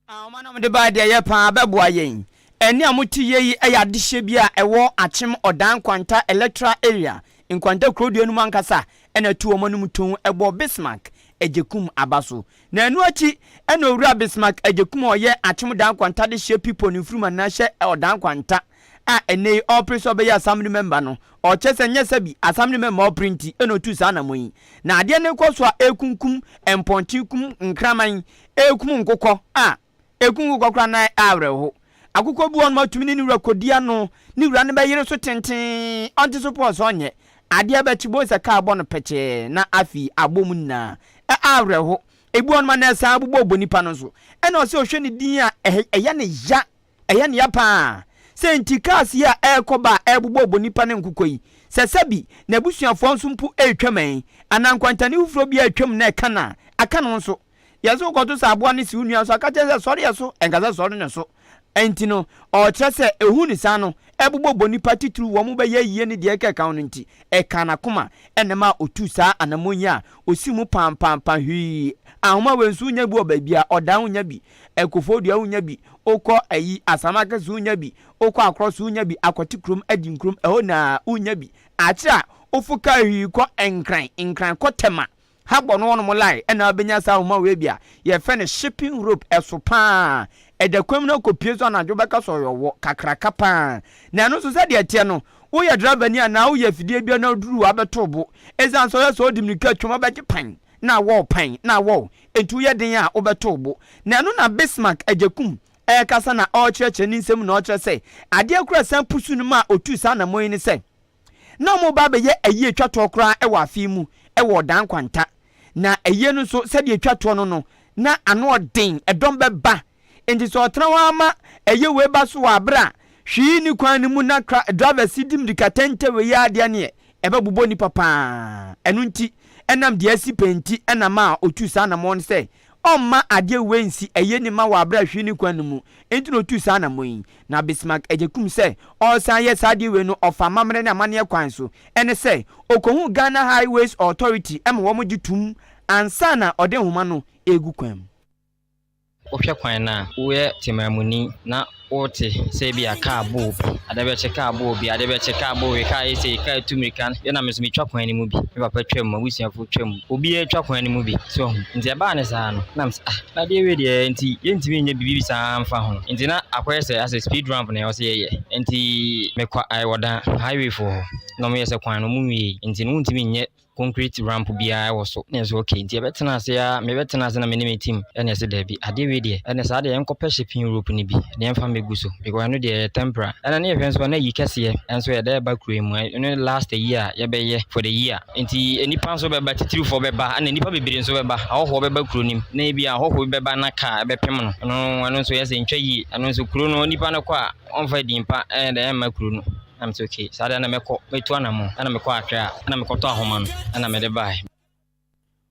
Ahoma no a wɔde baeɛ deɛ ɛyɛ paa bɛboa yɛn. Ɛnne a mote yie yi yɛ adehyeɛ bi a ɛwɔ Akyem Ɔdan Nkwanta Electoral Area, Nkwanta kurodua no mu ankasa na ɛto wɔn anom tumm bɔ Bismarck Agyekum aba so. Na ɛno akyi na Owura Bismarck Agyekum a ɔyɛ Akyem Dan Kwanta dehyeɛ Pipo ne mfurum anaa hyɛ Ɔdan Kwanta a ɛnnɛ yi ɔrepere sɛ ɔbɛyɛ Assembly member no, ɔkyerɛ sɛ nyɛ sɛbi Assembly member a ɔrepere nti na ɔtuu saa anamɔn yi. Na adeɛ no rekɔ so a ɛrekunkum mpɔnkye, kum nkraman, ɛrekum nkokɔ a ɛku nkokɔ koraa na awerɛho. Akokɔ bi wɔ hɔnom a ɔtumi ne ne wura kɔdi ano, ne wura no bɛyere so tenten, ɔnte so pɔɔ sɛ ɔnyɛ. Adeɛ bɛkye, bohu sɛ kaa bɔ no pɛkyɛɛ na afei abɔ mu nyinaa. Ɛ awerɛho. Ebi wɔ hɔnom a na ɛsan bobɔbɔ nipa no nso. Ɛna ɔsɛ ɔhwɛ ne din a ɛyɛ ne ya, ɛyɛ ne ya paa. Sɛ nti cars yi a ɛrekɔ ba a ɛrebobɔbɔ nipa ne nkokɔ yi, sɛ sɛbi n'abusuafoɔ nso mpo retwam ɛ, anaa nkwantani foforɔ bi a retwam na ɛka no a, aka no nso. Yɛ sɛ wokɔto sɛ aboa no si wo nua so a, ka kyerɛ no sɛ, Sɔre yɛ so! Ɛnka sɛ sɔre ne so. Enti no, ɔrekyerɛ sɛ ehu ne saa no bobɔbɔ nnipa titiriw, wɔn bɛyɛ ayie ne deɛ ɛkeka ho no nti, ɛkaa n'akoma na ɛma otuu saa anammɔn yi a osii mu pampaampa hwii. Ahoma wei nso wonya bi wɔ baabiara, ɔdan wonya bi, Kofoɔ dua wonya bi, wokɔ ayi Asamakese wonya bi, wokɔ Akorɔ so wonya bi, Akwati kurom, Adinkurom, ɛhɔ nyinaa wonya bi. Akyire a wofo kaa hwii kɔ Nkran, Nkran kɔ Tema, Ha bɔ no wɔnom line ɛna wobɛnya saa ahoma wei bi a yɛfrɛ no shipping rope ɛso paa ɛda kwan mu na wokɔ pie so anadwo wobɛka sɛ ɔyɛ ɔwɔ kakraka paa na ɛno nso sɛdeɛ ɛteɛ no woyɛ driver ni anaa woyɛ afidie bi na woduru hɔ abɛto wo bo ɛsiane sɛ ɔyɛ sɛ ɔdi mmirika twam abɛgye pan na awɔ pan na awɔ enti woyɛ den a wobɛto wo bo na ɛno na Bismarck Agyekum ɛrekasa na ɔrekyerɛkyerɛ ne nsɛm na ɔkyerɛ sɛ adeɛ koro a ɛsan pusu no ma ɔtuu saa anammɔn yi ne sɛ Na wɔreba abɛyɛ ayie atwa toɔ koraa wɔ afe yi mu wɔ Ɔdan Nkwanta. Na ayie no nso, sɛdeɛ ɛtwa toɔ no no, na ano ɔden, ɛdɔm bɛba. Enti sɛ ɔtena hɔ ara ma ɛyɛ wei ba so wɔ aberɛ a hwee nni kwan no mu na kra drivers yi di mmirika tɛntɛ wei ara deɛ neɛ, ɛbɛbobɔ nnipa pa ara. Ɛno nti, ɛnam deɛ asi pɛn nti na maa ɔtuu saa anammɔn no sɛ ɔmma adeɛ wei nsi ɛyɛ ni ma wɔ aberɛ a hwee nni kwan no mu nti na ɔtuu saa anammɔn yi. Na Bismarck Agyekum sɛ ɔresan yɛ saa adeɛ wei no ɔfa amammerɛ ne amanneɛ kwan so, ɛne sɛ ɔkɔhuu Ghana Highways Authority ma wɔn gye toom ansa na ɔde nhoma no regu kwan mu. Wohwɛ kwan no a, woyɛ temaamuni na wote sɛ ebia kaa bɔ obi, ade bɛkye kaa bɔ obi, ade bɛkye kaa bɔ obi, kaa yɛ sei, kaa tu mmirika. Yɛ na me nso metwa kwan no mu bi, me papa twam, m'abusuafo twam, obiara twa kwan no mu bi. So wahu? Nti ɛbaa no saa no, na mesɛ ah, na adeɛ wei deɛ nti yɛntumi nyɛ biribi saa mfa ho. Nti na akɔyɛ sɛ asɛ speed ramp na ɛwɔ sɛ yɛyɛ. Nti mekɔ ɔdan highway foɔ hɔ na wɔyɛ sɛ kwan no wɔnwiei nti no wontumi nyɛ concrete ramp biara wɔ so. Na yɛsɛ okay, nti yɛbɛtena ase ara, mebɛtena ase na me ne me team ɛna yɛsɛ daabi, adeɛ wei deɛ ɛna saa deɛ yɛnkɔpɛ shipping rope no bi na yɛmfa mmɛgu so because ɛno deɛ ɛyɛ temporary. Ɛna ne yɛhwɛ nso a na ayi kɛseɛ nso yɛde reba kuro yi mu, ɛno ne last ayi a yɛbɛyɛ for the year. Nti nnipa nso bɛba, titirifoɔ bɛba, ɛna nnipa bebree nso bɛba, ahɔhoɔ bɛba kuro no mu, na ebi a ahɔhoɔ bi bɛba na car ɛbɛpem no, ɛno ɛno nso yɛsɛ ntwa yie, ɛno nso kuro no nipa no kɔ a ɔmfa din pa ɛyɛ dɛ ɛmma kuro no. Na mese okay, saa deɛ na mɛkɔ, mɛtu anamɔ, ɛna mekɔ Accra, ɛna mekɔtɔ ahoma no, ɛna mede baeɛ.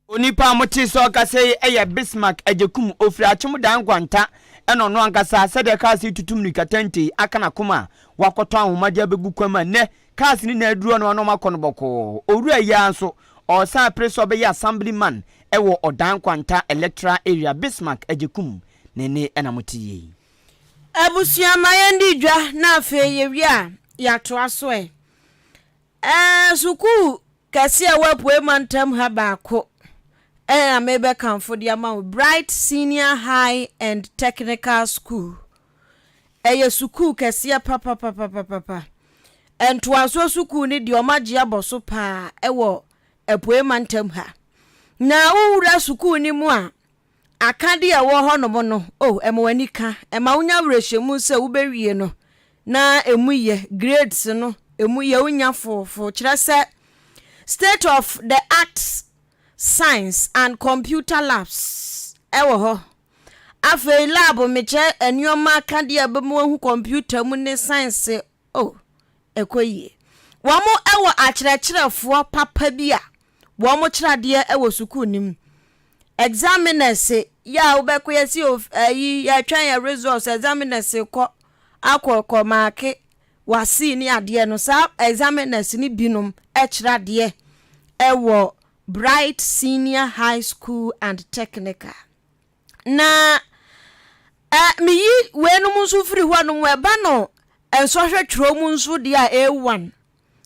Onipa a motee sɛ ɔkasa yi yɛ Bismarck Agyekum, ɔfiri Akyem Dan Nkwanta, ɛna ɔno ankasa sɛdeɛ cars yi tutu mmirika tɛntɛ yi aka n'akoma a wakɔtɔ ahoma de abɛgu kwan mu a nnɛ cars no nyinaa aduru hɔ no na wɔakɔ no bɔkɔɔ. Owura yi ara nso ɔresan apere sɛ ɔbɛyɛ Assemblyman wɔ Ɔdan Nkwanta Electoral Area. Bismarck Agyekum ne nne na mote yei. Abusua ma yɛndi dwa na afei yɛwie a yɛatoa so ɛ. Ɛɛ sukuu kɛse a ɛwɔ Apuei Mantam ha baako na merebɛkamfo de ama wo, Bright Senior High and Technical School. Ɛyɛ sukuu kɛseɛ papapapapapa. Ntoasoɔ sukuu no deɛ wɔagye abɔ so paa wɔ Apuei Mantam ha. Na wowura sukuu no mu a, Akade a ɛwɔ hɔnom no, oh, ɛma w'ani ka. Ɛma wonya awerɛhyɛmu sɛ wobɛwie no na ɛmu yɛ, grades no, ɛmu yɛ, wonya foofoo. Kyerɛ sɛ, State of the art science and computer labs wɔ hɔ. Afei lab mekyɛ nneɛma akadeɛ a ɛbɛma wahu computer mu ne science oh ɛkɔ yie. Wɔn wɔ akyerɛkyerɛfoɔ papa bi a wɔn kyerɛ adeɛ wɔ sukuu no mu. Examiners yɛ a wobɛkɔ yɛsi ayi yɛtwɛn yɛ results examiners kɔ akɔ kɔ maake wasii ne adeɛ no saa examiners no binom kyerɛ adeɛ wɔ Bright Senior High School and Technical. Na eh, meyi weinom nso firi hɔ nom ɛba no nsɔhwɛ twerɛ mu nso deɛ a A1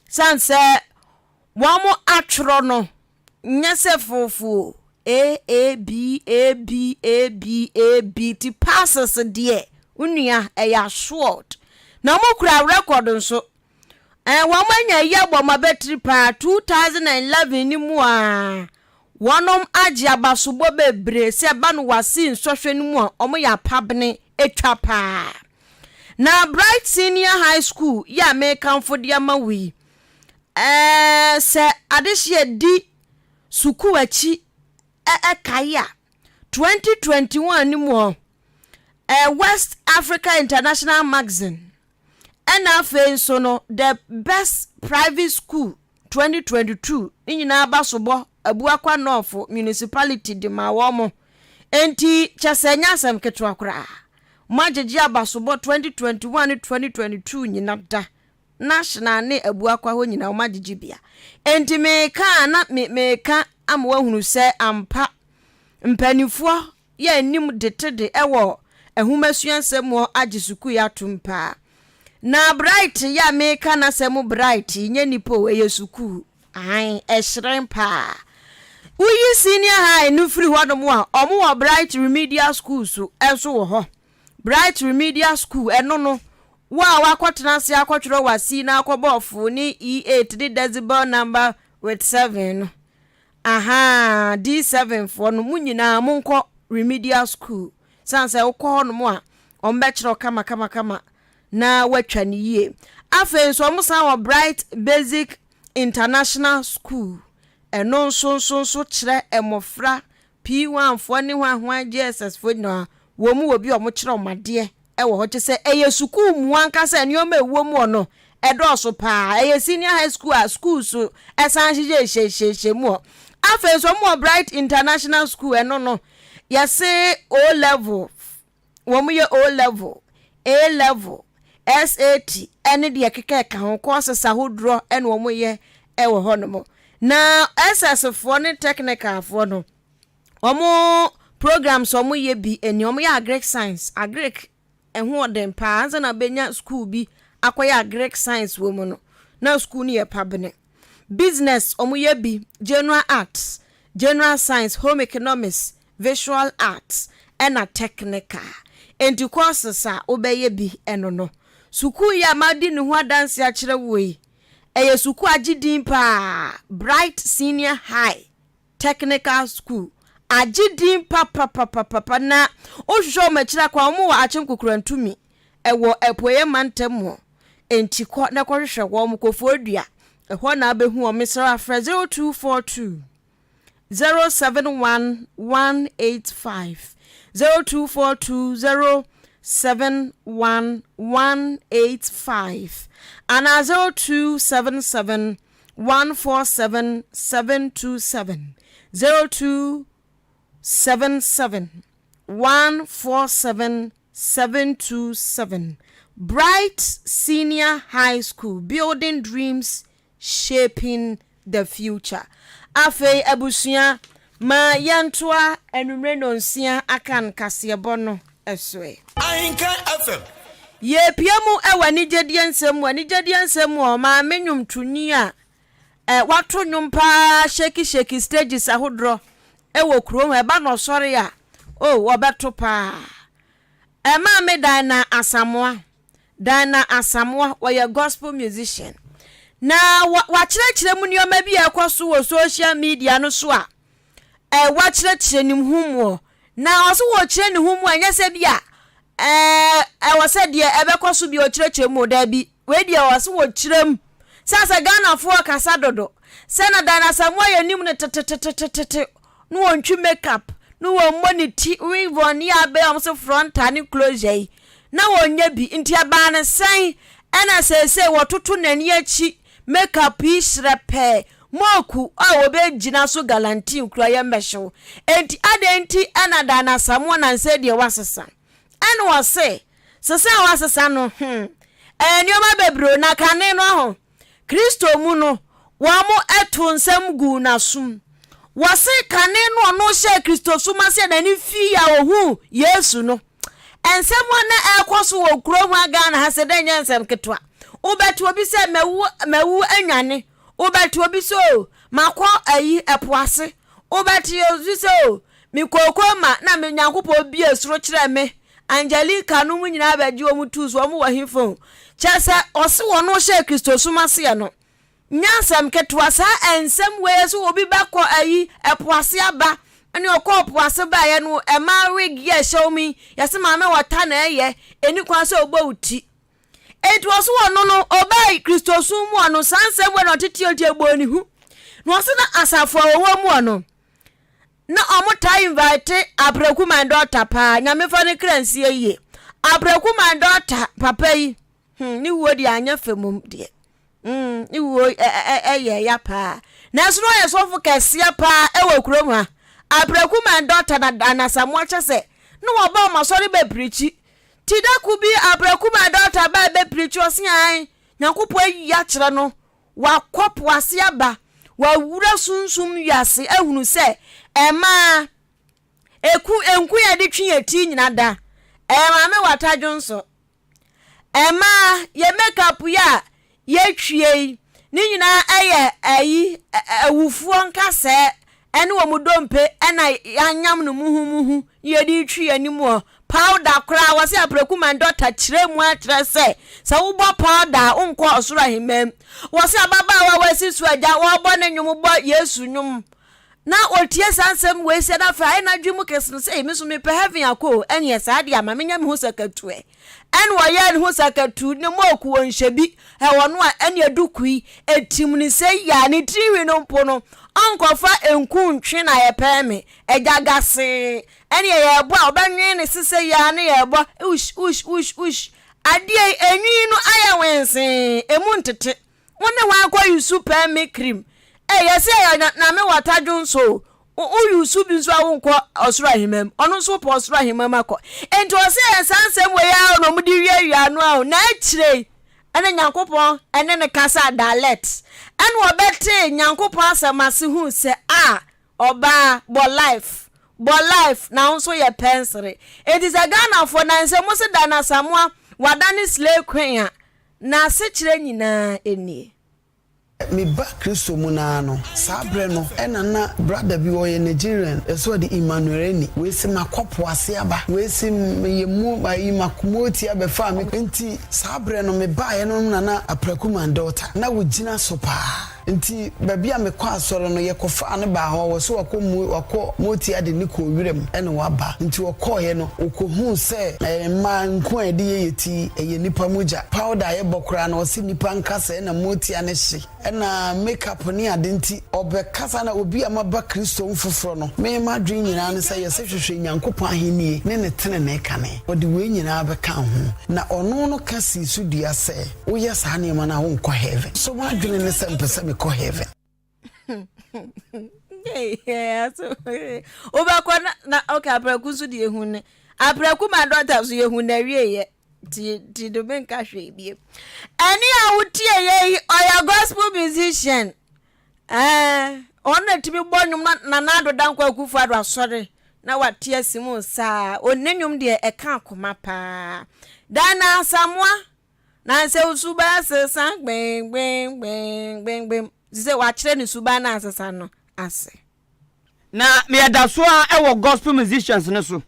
sane sɛ wɔn atwerɛ no nyɛ sɛ foofoo A A B A B A B A B ti passes deɛ wo nua ɛyɛ assured na wɔn kura record nso Ɛɛ wɔn anya yi abɔ wɔn abatiri paa 2011 no mu a wɔnom agye abasobɔ bebree sɛ ɛba no wasi nsɔhwɛ no mu a wɔn yɛ apabene atwa paa. Na Bright Senior High School yi a mekamfo de ama wo yi ɛɛ sɛ adehyeɛ di sukuu akyi ɛkae a 2021 no mu hɔ ɛɛ West Africa International Magazine Ɛna afei nso no the best private school 2022 ne nyinaa abasobɔ Abuakwa North Municipality de maa wɔn mo. Enti kyɛ sɛ ɛnyɛ asɛm ketewa koraa. Mo agyegye abasobɔ 2021 ne 2022 nyina da National ne Abuakwa hɔ nyinaa wɔn agyegye bia. Enti meka a na me meka ama wahunu sɛ ampa mpaninfoɔ yɛ anim de te de wɔ nhomasua nsɛm mu agye sukuu yi atom paa. Na Bright yi a meka n'asɛm Bright yi nyɛ nipa o, ɛyɛ sukuu. Aane, ɛhyerɛn paa. Woyi senior high no firi hɔnom a, wɔn wɔ Bright Remedial School so nso wɔ hɔ. Bright Remedial School, ɛno no, wo a woakɔtena ase akɔtwerɛ w'asi na akɔbɔ ɔfo ne E8 ne decibel number with 7 no, Ahaa D7 foɔ no mo nyinaa monkɔ remedial school sane sɛ wokɔ hɔ nom a wɔn bɛkyerɛ wo kama kama kama na woatwa no yie. Afei nso wɔn san wɔ Bright Basic International School ɛno nso nso nso kyerɛ mmɔfra P1 foɔ ne hwan hwan JSS foɔ nyinaa wɔn mu wɔ bi a wɔkyerɛ wɔn adeɛ wɔ hɔ kyerɛ sɛ ɛyɛ sukuu mu ankasa nneɛma a ɛwɔ mu hɔ no ɛdɔɔso paa ɛyɛ senior high school a schools ɛsan hyehyɛ hyehyɛ mu hɔ afei nso wɔn wɔ Bright International School ɛno no yɛse O level wɔn yɛ O level A level SAT ɛne deɛ ɛkeka ɛka ho courses ahodoɔ ɛna wɔn yɛ ɛwɔ hɔ nom na SS foɔ ne technical foɔ no Wɔn programs a wɔyɛ bi ni, wɔyɛ agric science, agric ɛho ɔden paa ansa na bɛnya school bi akɔyɛ agric science wɔ mu no, na school no yɛ pabene. Business wɔyɛ bi, general arts, general science, home economics, visual arts ɛna technical. Enti courses a wobɛyɛ bi ɛno no. Sukuu yi a madi ne ho adanse akyerɛ wo yi, ɛyɛ sukuu agye din paa, Bright Senior High. Technical School agye din papapapapa na wohwehwɛ wɔn akyiri akwan wɔn wɔ Akyem Kokorantumi ɛwɔ Apueɛ mantam mu enti kɔ na kɔhwehwɛ wɔn Kofoɔdua ɛhɔ na wobɛhu wɔn mesrɛ wo afrɛ 0242 071 185 0242 071 185 anaa 0277 147 727 0277 147 727 Bright Senior High School Building Dreams Shaping the Future Afei abusua ma yɛntoa anwummere nnɔnsia akan kaseɛbɔ no so ɛ. Ahenkan FM. Yɛrepia mu wɔ anigyedeɛ nsɛm mu, anigyedeɛ nsɛm mu ɔ, maame nnwomtoni a ɛ, wato nnwom paa shake shake stages ahodoɔ wɔ kurom ha, ɛba no ɔsɔre a, oh, ɔbɛto paa. Ɛ, maame Diana Asamoah, Diana Asamoah, ɔyɛ gospel musician. Na wa, wakyerɛkyerɛ mu nneɛma bi a ɛkɔ so wɔ social media no so a, ɛ, wakyerɛkyerɛ ne ho mu ɔ. Na ɔso wɔkyerɛ ne ho mu a, ɛnyɛ sɛ bi a ɛɛ ɛwɔ sɛ deɛ ɛbɛkɔ so bi ɔkyerɛkyerɛ mu o, daabi. Wei deɛ ɔso wɔkyerɛ mu. Sɛ sɛ Ghanafoɔ kasa dodo. Sɛ na Dan Asamoah yɛnim no tetetetetete na wɔntwi make up na wɔmmɔ ne ti weave on yɛ abɛyɛ wɔn so frontal ne closure yi na wɔnyɛ bi nti ɛbaa no sɛn ɛna seesei wɔtoto n'ani akyi make up yi hyerɛpɛɛ moku a wɔbɛgyina so galantin kura yɛ mmɛhyew enti adɛn nti ɛna Dan Asamoah nansɛ deɛ wasesa ɛna ɔse sesa a wasesa no hmm ɛyɛ nneɛma bebree na kane no ho Kristo mu no, wɔtoo nsɛm guu n'asom. Wɔse kane no ɔno hyɛɛ Kristosom ase a n'ani fii a ohuu Yesu no. Nsɛm a na ɛrekɔ so wɔ kurom ha Ghana ha sɛ dɛ nyɛ nsɛm ketewa. Wobɛte obi sɛ mawu mawu anwane. Wobɛte obi sɛ o makɔ ayi ɛpo ase. Wobɛte obi sɛ o mekɔɔ ma na me Nyankopɔn bie soro kyerɛ me Angelica nom nyinaa bɛgye wɔn tuu so, wɔn wɔ hefa o? Kyerɛ sɛ, ɔse wɔn hyɛɛ Kristosom aseɛ no, nyɛ asɛm ketewa, saa nsɛm wei sɛ obi bɛkɔ ayi ɛpo ase aba, ɛne ɔkɔɔ po ase baeɛ no, ɛmaa wig yi a ɛhyɛ wɔn yi, yɛse maame wɔta na ɛyɛ, ɛni kwan sɛ ɔbɔ wo ti. Enti ɔse ɔno no, ɔbaa Kristosom mu ɔno, saa nsɛm wei na ɔtete ɔti ɛbɔɔ ne hu. Na ɔse na asafo a wɔwɔ mu ɔno, Na ɔmo taa invite Apreku my daughter paa, Nyame fa ne kra nsie yie. Apreku my daughter papa yi, hmm, ne wuo deɛ anyɛ fɛ mom deɛ. Mm, ne wuo ɛyɛ ya paa. Nanso na ɔyɛ sɔfo kɛseɛ paa ɛwɔ kurom ha. Apreku my daughter na Anasamoa kyɛ sɛ na wɔba ɔmo asɔre bɛ pirikyi. Ti da ko bi Apreku my daughter baa bɛ pirikyi ɔse ae, Nyankopɔn ayi akyerɛ no Wakɔ po ase aba, wawura sunsum wiase ahunu sɛ ɛmaa eku nku yɛde twe yɛn ti nyina da. Ɛyɛ maame wata dwonso. Ɛmaa yɛ makeup yi a yɛtwie yi ne nyinaa ɛyɛ ayi awufoɔ nkasɛɛ ɛne wɔn dompe ɛna yɛanyam no muhumuhu na yɛde retwi yɛn anim wɔ powder koraa wɔse apreku man dɔta kyerɛ mu akyerɛ sɛ sɛ wobɔ powder a wonkɔ ɔsoro ahemman mu wɔse ababaawa a wasi so agya wɔbɔ ne nnwom bɔ Yesu nnwom na ɔtie saa nsɛm wei sɛ na afei ayɛ n'adwene mu kɛse no sɛ me nso mepɛ heaven akɔ o ɛneɛ saa deɛ ama menya me ho sakatuɛ Ɛna ɔyɛɛ ne ho sakatuu, ne moku ɔnhyɛ bi, ɛwɔ no a ɛne duku yi ɛtim ne sɛ yi a ne tirinwi no mpo no ɔnkɔfa nku ntwe na yɛpɛɛ me agya gasee ɛne yɛbɔ a ɔbɛnwen ne se sɛ yi a ne yɛbɔ ush ush ush ush adeɛ yi enwi no ayɛ wensee emu ntete Wo ne hwan kɔ yusu pɛn me cream eh yɛse ɛyɛ nyame wata dwonso o wo yusu bi nso a wonkɔ ɔsoro ahemam ɔno nso wopɛ ɔsoro ahemam akɔ enti ɔse ɛyɛ saa nsɛm wei a na ɔmo de wiawia ano a na akyire ɛne Nyankopɔn ɛne ne kasa dialect ɛna ɔbɛtee Nyankopɔn asɛm ase huu sɛ a ɔbaa bɔ life bɔ life na wo nso yɛ pɛnsere enti sɛ Ghanafoɔ na nsɛ mo se Dan Asamoah wadane slay queen a N'asekyerɛ nyinaa nie. Me ba Kristo mu no ara no, saa berɛ no na na brada bi ɔyɛ Nigerian, yɛse ɔde Emmanuel Eni, wei se makɔ po ase aba, wei se meyɛ mo ayi makɔ Moti abɛfaa me, nti saa berɛ no me baeɛ no na na Apraku Mandota na wogyina so paa. Nti baabi a mekɔ asɔre no yɛkɔfaa no baa hɔ, wɔse wakɔ mu wakɔ Motia de no kɔɔ wiram ɛna waba. Nti ɔkɔɔeɛ no ɔkɔhuu sɛ ɛɛ mmaa nku a yɛde yɛ yɛ ti ɛyɛ nnipa mogya, powder a yɛbɔ koraa no ɔse nnipa nkasa ɛna Motia no hye ɛna make up ne ade nti ɔbɛkasa na obi a maba Kristo mu foforɔ no me m'adwene nyinaa ne sɛ yɛse hwehwɛ Nyankopɔn ahennie ne ne tenenee kane ɔde wei nyinaa bɛka ho na ɔno no ka sii so dua sɛ Woyɛ saa nneɛma no a wonkɔ heaven. So m'adwene ne sɛ mpɛ sɛ mekɔ heaven. Wobɛkɔ na na okay aprɛko nso deɛ ehu ne aprɛko ma dɔkta so yɛhu na awieɛ ti ti do menka hwee bie. Ɛne a wotie yɛ yi ɔyɛ gospel musician. Ɛɛ, ɔno na tumi bɔ nnwom na Nana Addo Dankwa Akufo Addo asɔre na wate asi mu saa. Ne nnwom deɛ ɛka akoma paa. Diana Asamoah, na sɛ wo suban asesa gbengbengbengbengben, te sɛ wakyerɛ ne suban no asesa no ase. Na meyɛ da so ara wɔ gospel musicians no so.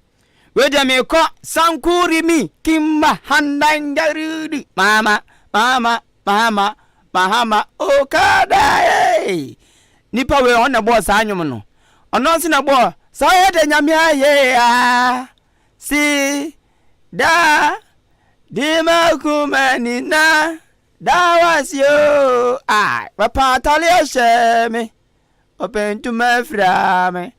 Wei deɛ mekɔ Sankurimi Kimba Handangaridi Mama Mama Mahama Mahama Okada ee. Nipa wei ɔno na ɛbɔɔ saa nnwom no. Ɔno nso na ɛbɔɔ sɛ ɔyɛ de nyame ayɛ a si da di makuma nina. Da w'ase oo, ah, Wapa atare ahyɛ me, Ɔpɛ ntoma afira me,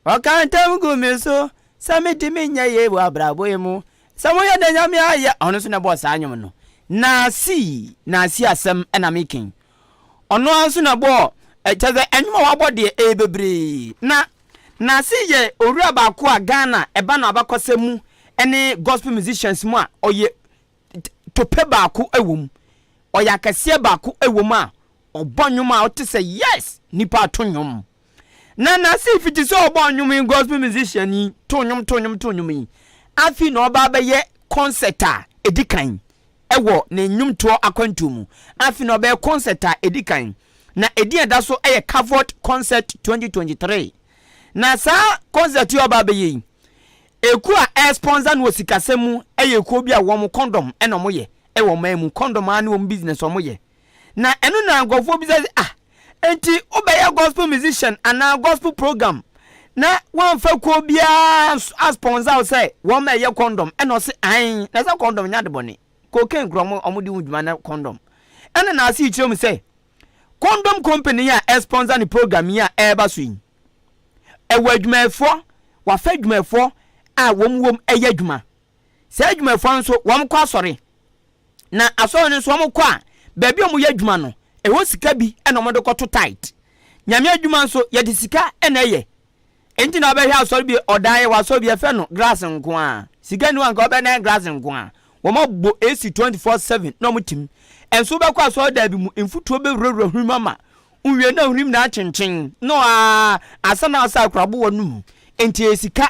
Ɔka ntam gu me so sɛ mentumi nyɛ yei wɔ abrabɔ yi mu. Sɛ moyɛ dɛ Nyame ayɛ. Ɔno nso na ɛbɔɔ saa nnwom no. Naasi, Naasi asɛm na meka yi. Ɔno ara nso na ɛbɔɔ, kyerɛ sɛ nnwom a wabɔ deɛ ɛyɛ bebree. Na Naasi yɛ owura baako a Ghana ɛba no abakɔsɛm mu ne gospel musicians mu a ɔyɛ tope baako wɔ mu. Ɔyɛ akɛseɛ baako wɔ mu a ɔbɔ nnwom a wote sɛ yes, nipa ato nnwom. Na Nancy fiti sɛ ɔbɔɔ nnwom yi, gospel musician yi, too nnwom too nnwom too nnwom yi, afei na ɔba abɛyɛ concert a ɛdi kan wɔ ne nnwomtoɔ akwantuo mu. Afei na ɔbɛyɛ concert a ɛdi kan. Na ɛdin a ɛda so yɛ Kavod Concert 2023. Na saa concert yi a ɔba abɛyɛ yi, ekuo a ɛresponsor no wɔ sikasɛm mu yɛ ekuo bi a wɔn condom na wɔyɛ wɔ ɔman mu. Condom ara ne wɔn business wɔyɛ. Na ɛno na nkurɔfoɔ bisa sɛ, ah, enti wobɛyɛ gospel musician anaa gospel program na woamfa kuo biara asponsor wo sɛ wɔn ma ɛyɛ condom? Ɛna ɔse ae, na sɛ condom nyɛ ade bɔne. Cocaine kura wɔn wɔn de ho dwuma na condom. Ɛna na ase kyerɛ mu sɛ condom company a ɛsponsor ne program yi a ɛreba so yi, ɛwɔ adwumayɛfoɔ, wafa adwumayɛfoɔ a wɔn wɔm ɛyɛ adwuma. Saa adwumayɛfoɔ no nso wɔn kɔ asɔre. Na asɔre no nso wɔn kɔ a, baabi a wɔyɛ adwuma no, ɛhɔ sika bi na wɔde kɔto tithe. Nyame adwuma nso, yɛde sika na ɛyɛ. Enti na wobɛhwɛ asɔre bi, ɔdan yɛ wɔ asɔre bi, yɛfrɛ no grass nko ara. Sika nni hɔ a nka wobɛdan grass nko ara. Wɔn abɔ AC 24/7 na wɔn tim. Ɛnso wobɛkɔ asɔre dan bi mu, mfutuo bɛwurawura hwene mu ama wowie na hwene mu na akyenkyen na ɔaa asa na asa akora bo wɔ no mu. Enti ɛyɛ sika.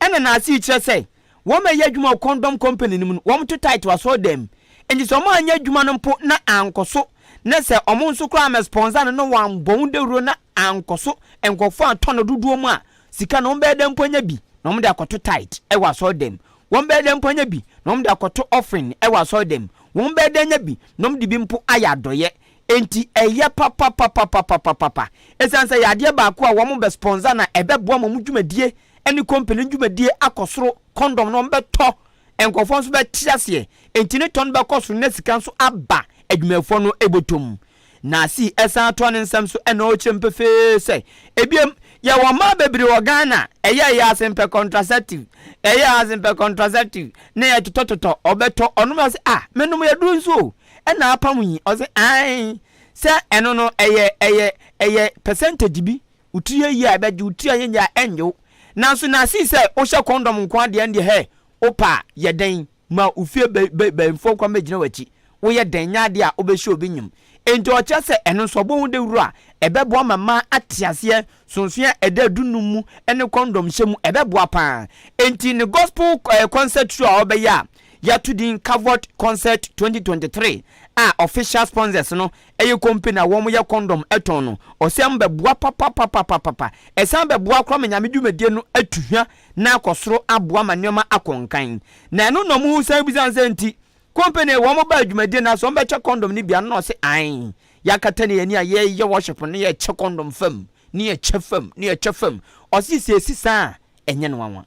Ɛna n'ase kyerɛ sɛ Wɔn a ɛyɛ adwuma wɔ kɔndɔm kɔmpani no mu no, wɔto tight wɔ asɔredan mu. Enti sɛ wɔanyɛ adwuma no mpo na ankɔ so, na sɛ wɔn nso koraa ammɛspɔnsa no na wɔammɔ ho dawuro na ankɔ so, nkurɔfoɔ antɔ no dodoɔ mu a, sika no wɔbɛyɛ dɛn mpo anya bi na wɔde akɔto tight wɔ asɔredan mu? Wɔbɛyɛ dɛn mpo anya bi na wɔde akɔto offering wɔ asɔredan mu? Wɔbɛyɛ dɛn anya bi na wɔde bi mpo ayɛ adɔeɛ? Enti ɛyɛ papapapapapapa. Ɛsiane sɛ ɛyɛ adeɛ baako a wɔbɛspɔnsa na ɛbɛboa ma wɔn dwumadie ne kompene dwumadie akɔ soro, kɔndɔm no wɔbɛtɔ, nkurɔfoɔ nso bɛte aseɛ, enti ne tɔ no bɛkɔ soro na sika nso aba adwumayɛfoɔ no bɔtɔ mu. Nasi san toa ne nsɛm so na ɔkyerɛ mu pefee sɛ, Ebiem, yɛwɔ mmaa bebree wɔ Ghana a, ɛyɛ a ɛyɛ ase mpɛ contraceptive, ɛyɛ a ase mpɛ contraceptive, na yɛtotɔtotɔ, ɔbɛtɔ, ɔnom a ɔse ah, menom aduro nso o, ɛna apam yi, ɔse ae, sɛ ɛno no ɛyɛ, ɛyɛ, ɛyɛ percentage bi Wo tiri yɛ yie a ɛbɛgye, wo tiri anyɛ yie a ɛnnye wo. Nanso na see sɛ wohyɛ kɔndɔm nko ara deɛ ɛndeɛ hɛ, wopɛ a yɛ dɛn ma wo fie bɛ bɛ bɛnfoɔ koraa mmɛgyina w'akyi. Woyɛ dɛn nyɛ adeɛ a wobɛhyɛ obi nyem. Enti ɔkyerɛ sɛ ɛno nso ɔbɔ ho dawuro a ɛbɛboa ma mmaa ate aseɛ sonsonoeɛ a ɛda adunnum mu ne kɔndɔm hyɛ mu, ɛbɛboa pa ara. Enti ne gospel concert show a ɔbɛyɛ a yɛato din Kavod Concert 2023 a official sponsors no Ɛyɛ company a wɔn yɛ condom tɔn no ɔsɛm bɛboa papapapapapa ɛsan bɛboa koraa ma nyame dwumadie no atu hwa na akɔ soro aboa ma nneɛma akɔ nkan na ɛno na ɔmo san bisa no sɛ nti company wɔn baa dwumadie no ase wɔn bɛkyɛ condom no bi ano na ɔse ae yɛakata ne yɛn ani a yɛyɛ worship no yɛkyɛ condom fam ne yɛkyɛ fam ne yɛkyɛ fam ɔse sɛ ɛsi saa a ɛnyɛ no nwanwa.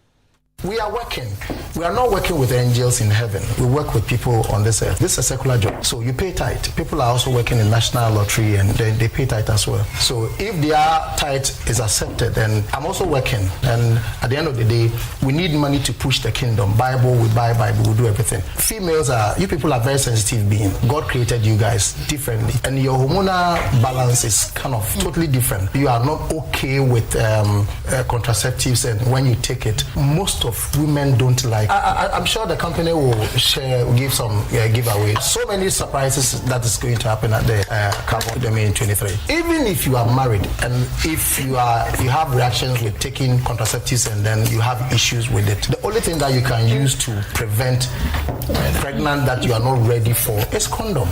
We are working. We are not working with angels in heaven. We work with people on this earth. This is a secular job. So you pay tithe. People are also working in national lottery and they, they pay tithe as well. So if their tithe is accepted, then I'm also working. And at the end of the day, we need money to push the kingdom. Bible, we buy Bible, we do everything. Females are, you people are very sensitive beings. God created you guys differently. And your hormonal balance is kind of totally different. You are not okay with um, uh, contraceptives and when you take it, most of women don't like. I, I, am sure the company will share, give some uh, giveaway. So many surprises that is going to happen at the uh, Carbon Domain 23. Even if you are married and if you are you have reactions with taking contraceptives and then you have issues with it, the only thing that you can use to prevent pregnant that you are not ready for is condom.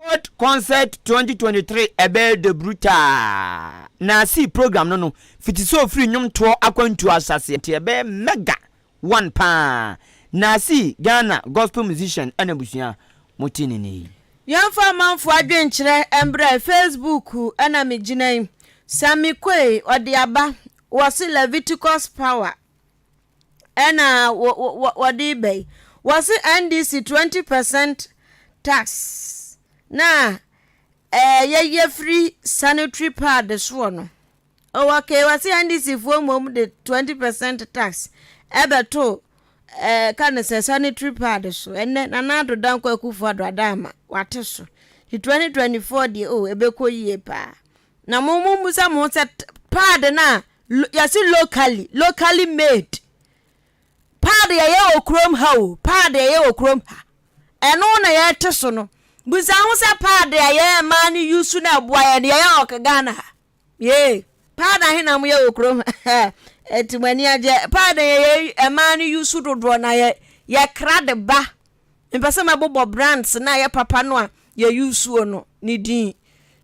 World Concert 2023 ɛbɛyɛ dɛ brutaa. Na see program no no fiti sɛ ofiri nnwomtoɔ akwantuo ahyɛaseɛ nti ɛbɛyɛ mega one paa. Na see Ghana gospel musician ɛna abusua mote ne nne yi. Yɛmfa amanfoɔ adwenkyerɛ mbrɛ Facebook na megyina yi Sammy Quay ɔde aba wɔse Leviticus power ɛna wɔde reba yi. Wɔse NDC 20 percent tax na ɛɛ yɛyɛ firi sanitary pad soɔ no. Oh okay, wɔse NDC foɔ mmom de 20% tax ɛbɛto ɛɛ ka ne sɛ sanitary pad so. Ɛnɛ Nana Addo Dankwa Akufo Addo Adama wate so. Ti 2024 deɛ, oh, ɛbɛkɔ yie paa. Na mo mo musa mo sɛ pad na yɛse locally made pad yɛyɛ wɔ kurom ha o, pad yɛyɛ wɔ kurom ha, ɛno na yɛte so no. Busa ho sɛ pad a yɛn mmaa no use na ɛboa yɛn no, yɛyɛ wɔ Ghana ha? Yee, pad ahe na moyɛ wɔ kurom ha? Ɛti mo ani agye. Pad yɛyɛ mmaa no use dodoɔ na yɛ yɛkra de ba. Mpɛ sɛ mɛbobɔ brands na yɛ papa no a yɛ use no ne din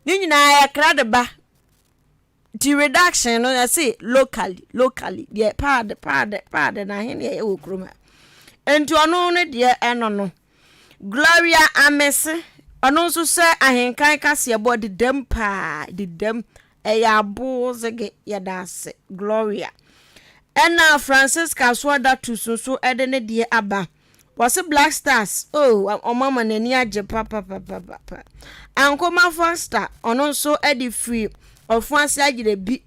ne nyinaa, yɛkra de ba. Nti reduction no, yɛse locally deɛ, pad na ahe ne yɛyɛ wɔ kurom ha? Nti ɔno no deɛ, ɛno no Gloria Amese, ɔno nso sɛ ahenkan kaseɛbɔ dedam paa, dedam ɛyɛ abozege. Yɛda ase, Gloria. Ɛna Francisca Soɔda Tusu nso ɛde ne deɛ aba. Wɔse Black Stars, oh, ɔmo ama n'ani agye papapapapa. Ankoma Foster, ɔno nso ɛde firi Ɔfoase Ayerɛ bi,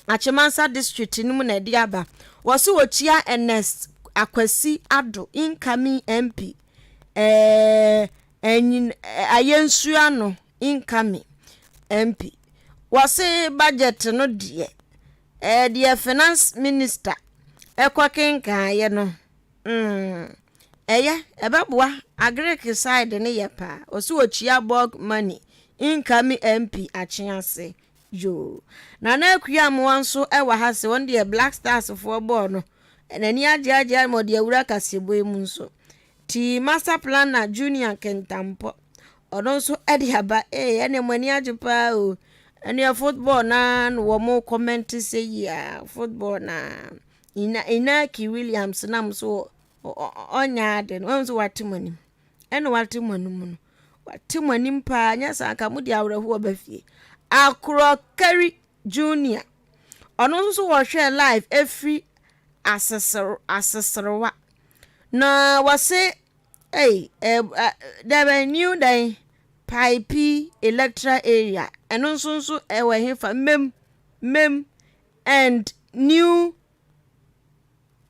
Akyemansa District no mu na ɛde aba. Wɔse wɔkyia Ernest Akwasi Ado, incoming MP, ɛnyin Ayɛnsua no incoming MP. Wɔse budget no deɛ, deɛ finance minister ɛkɔ kenkaeɛ no, ɛyɛ ɛbɛboa agric side ne yɛ paa. Ɔsi wɔkyia Bog Money, incoming MP Akyease. Yoo, Nana Akua Amoa nso ɛwɔ ha sɛ wɔn deɛ, Black Stars foɔ bɔɔl no n'ani agye agye ama ɔde awura kaseɛbɔ yi mu nso. Ti Master Planner Junior Kentampɔ, ɔno nso ɛde aba. Ee, ɛne mo ani agye paa o. Ɛneɛ football naa na wɔn comment sɛ yia football naa. Ina Inaki Williams nam so ɔnya ade no, wɔn nso wate mo anim, ɛna wate mo anim no, wate mo anim paa. Nyɛ saa nka mo de awerɛhoɔ ba fie. Akorɔ Kari Junior, ɔno nso so wɔhwɛ live efiri Aseserewa na wɔse ɛy ɛ dɛbɛ new dan Pipe electoral area. Ɛno nso ɛwɔ hefa? Mem and New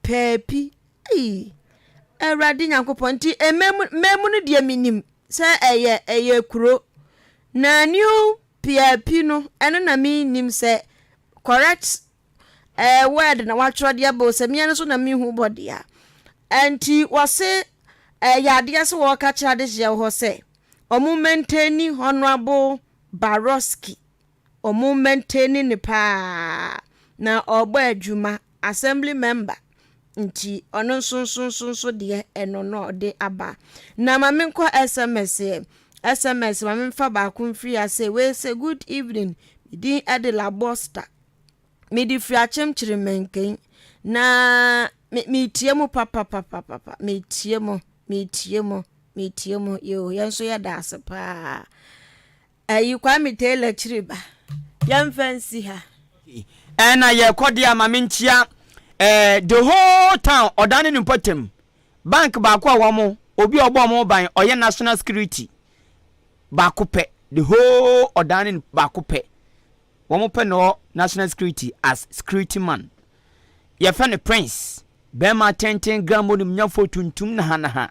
Pɛɛpi. Ɛyi, Awurade Nyankopɔn! Nti mmɛmu mmɛmu no deɛ, minim sɛ ɛyɛ kuro na New Piapi no, ɛno na minim sɛ correct word na watwerɛ deɛ bɔ sɛ mmea no so na mihu bɔ deɛ. Nti wɔse ɛyɛ adeɛ sɛ wɔka kyerɛ adehyeɛ wɔ hɔ sɛ ɔmo maintain Honourable Baroski, ɔmo maintain ne paa na ɔbɔ adwuma, assembly member. Nti ɔno nso deɛ, ɛno no ɔde aba. Na maame nkɔ SMS yɛ SMS. Maame nfa baako mfiri ase. Wei sɛ, "Good evening, din ɛde Labosta, mede firi Akyemkyere Mɛnkɛn na metie mu papapapapa, metie mu, metie mu, metie mu." Yo, yɛn nso yɛda ase paa. Ɛyi Kwame Taylor kyiri ba, yɛmfa nsi ha. Ɛna yɛkɔ deɛ a, ma menkyia the whole town ɔdan ne ne mpɔtam bank baako a wɔn obi a ɔbɔ wɔn ban, ɔyɛ national security baako pɛ. The whole ɔdan ne baako pɛ, wɔn pɛ na ɔwɔ national security as security man. Yɛfɛ no Prince, bɛrima tenten grammo nim nyafo tuntum nahanaha,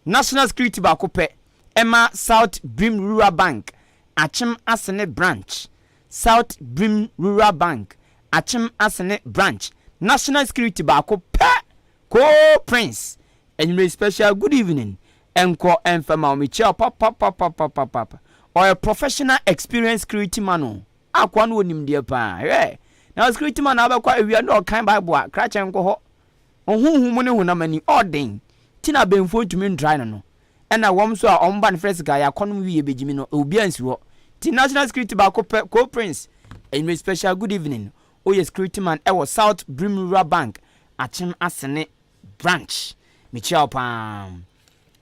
national security baako pɛ ɛma South Brim Rural Bank, Akyem Asene branch. South Brim Rural Bank, Akyem Asene branch, national security baako pɛ, ko Prince. Enyimire special good evening ɛnkɔ ɛnfɛma wɔn ekyia papapapapapa. Ɔyɛ professional experience security man o. Akoa no wɔ nimdeɛ paa. Hwɛ na security man na abɛkɔ awia na ɔkan Bible a krakyɛ nkɔ hɔ. Ɔhuhu mu ne honam ani ɔden ti na abɛnfuo ntumi ntrae no. Ɛna wɔn nso a wɔn ba no fɛ sika yɛ akɔnom wie bɛgyimi no, obiara nsi hɔ. Ti national security baako pɛ, ko Prince. Enyimire special good evening. Oyɛ security man ɛwɔ South Brim Rural Bank, Akyem Asene branch. Mekyia wo paa.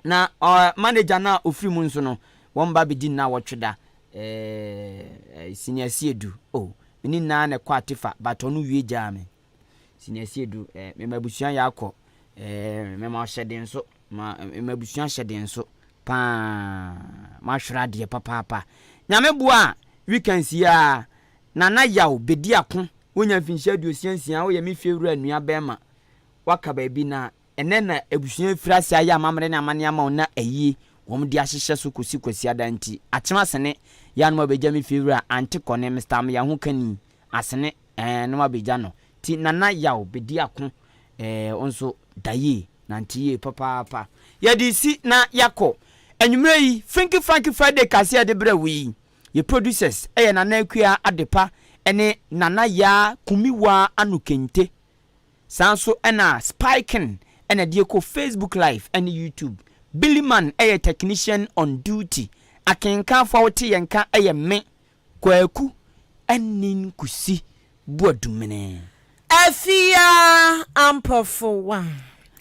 Na manager no a ofiri mu nso no, wɔn ba bɛdi nna wɔtwe da, Senior Siedu. Oh, ne nyinaa na ɛkɔ atefa, but ɔno wie gyaa me. Senior Siedu, mema abusua yɛ akɔ, mema ɔhyɛ den so, ma mema abusua hyɛ den so. Paa mahwere adeɛ papaapa. Nyame boa a weekends yi ara Nana Yaw bedi ako wonya mfinhyia 66 woyɛ me fie wura nua bɛɛma waka baabi na ɛnɛ na abusua afiri ase ayɛ amammerɛ ne amanneɛ ama wo na ayie wɔn de ahyehyɛ so kɔsi Kwasiada nti akyem asene yɛ a na wabɛgya me fie wura Ante Kɔne Mister Ameyaho Kani asene ɛɛ na wabɛgya no nti Nana Yaw bedi ako ɛɛ wo nso da yie Nante yie papaapa. Yɛde resi na yɛakɔ. Anwummerɛ yi, Finky Franky Friday kaseɛ a yɛde brɛ wo yi, yɛ producers yɛ Nana Akua Adepa ne Nana Yaa Kumiwaa Ano Kente. Saa nso na Spiking na ɛde kɔ Facebook Live ne YouTube. Billy Man yɛ technician on duty. Akenkanfoɔ a wote yɛn nka yɛ me, Kwaku Anin Kusi Boadumene. Afia Ampɔfowa.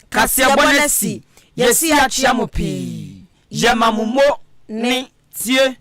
Kaseɛbɔ no asi, yɛasi akyea mo pii. Yɛma mo mo ne tie.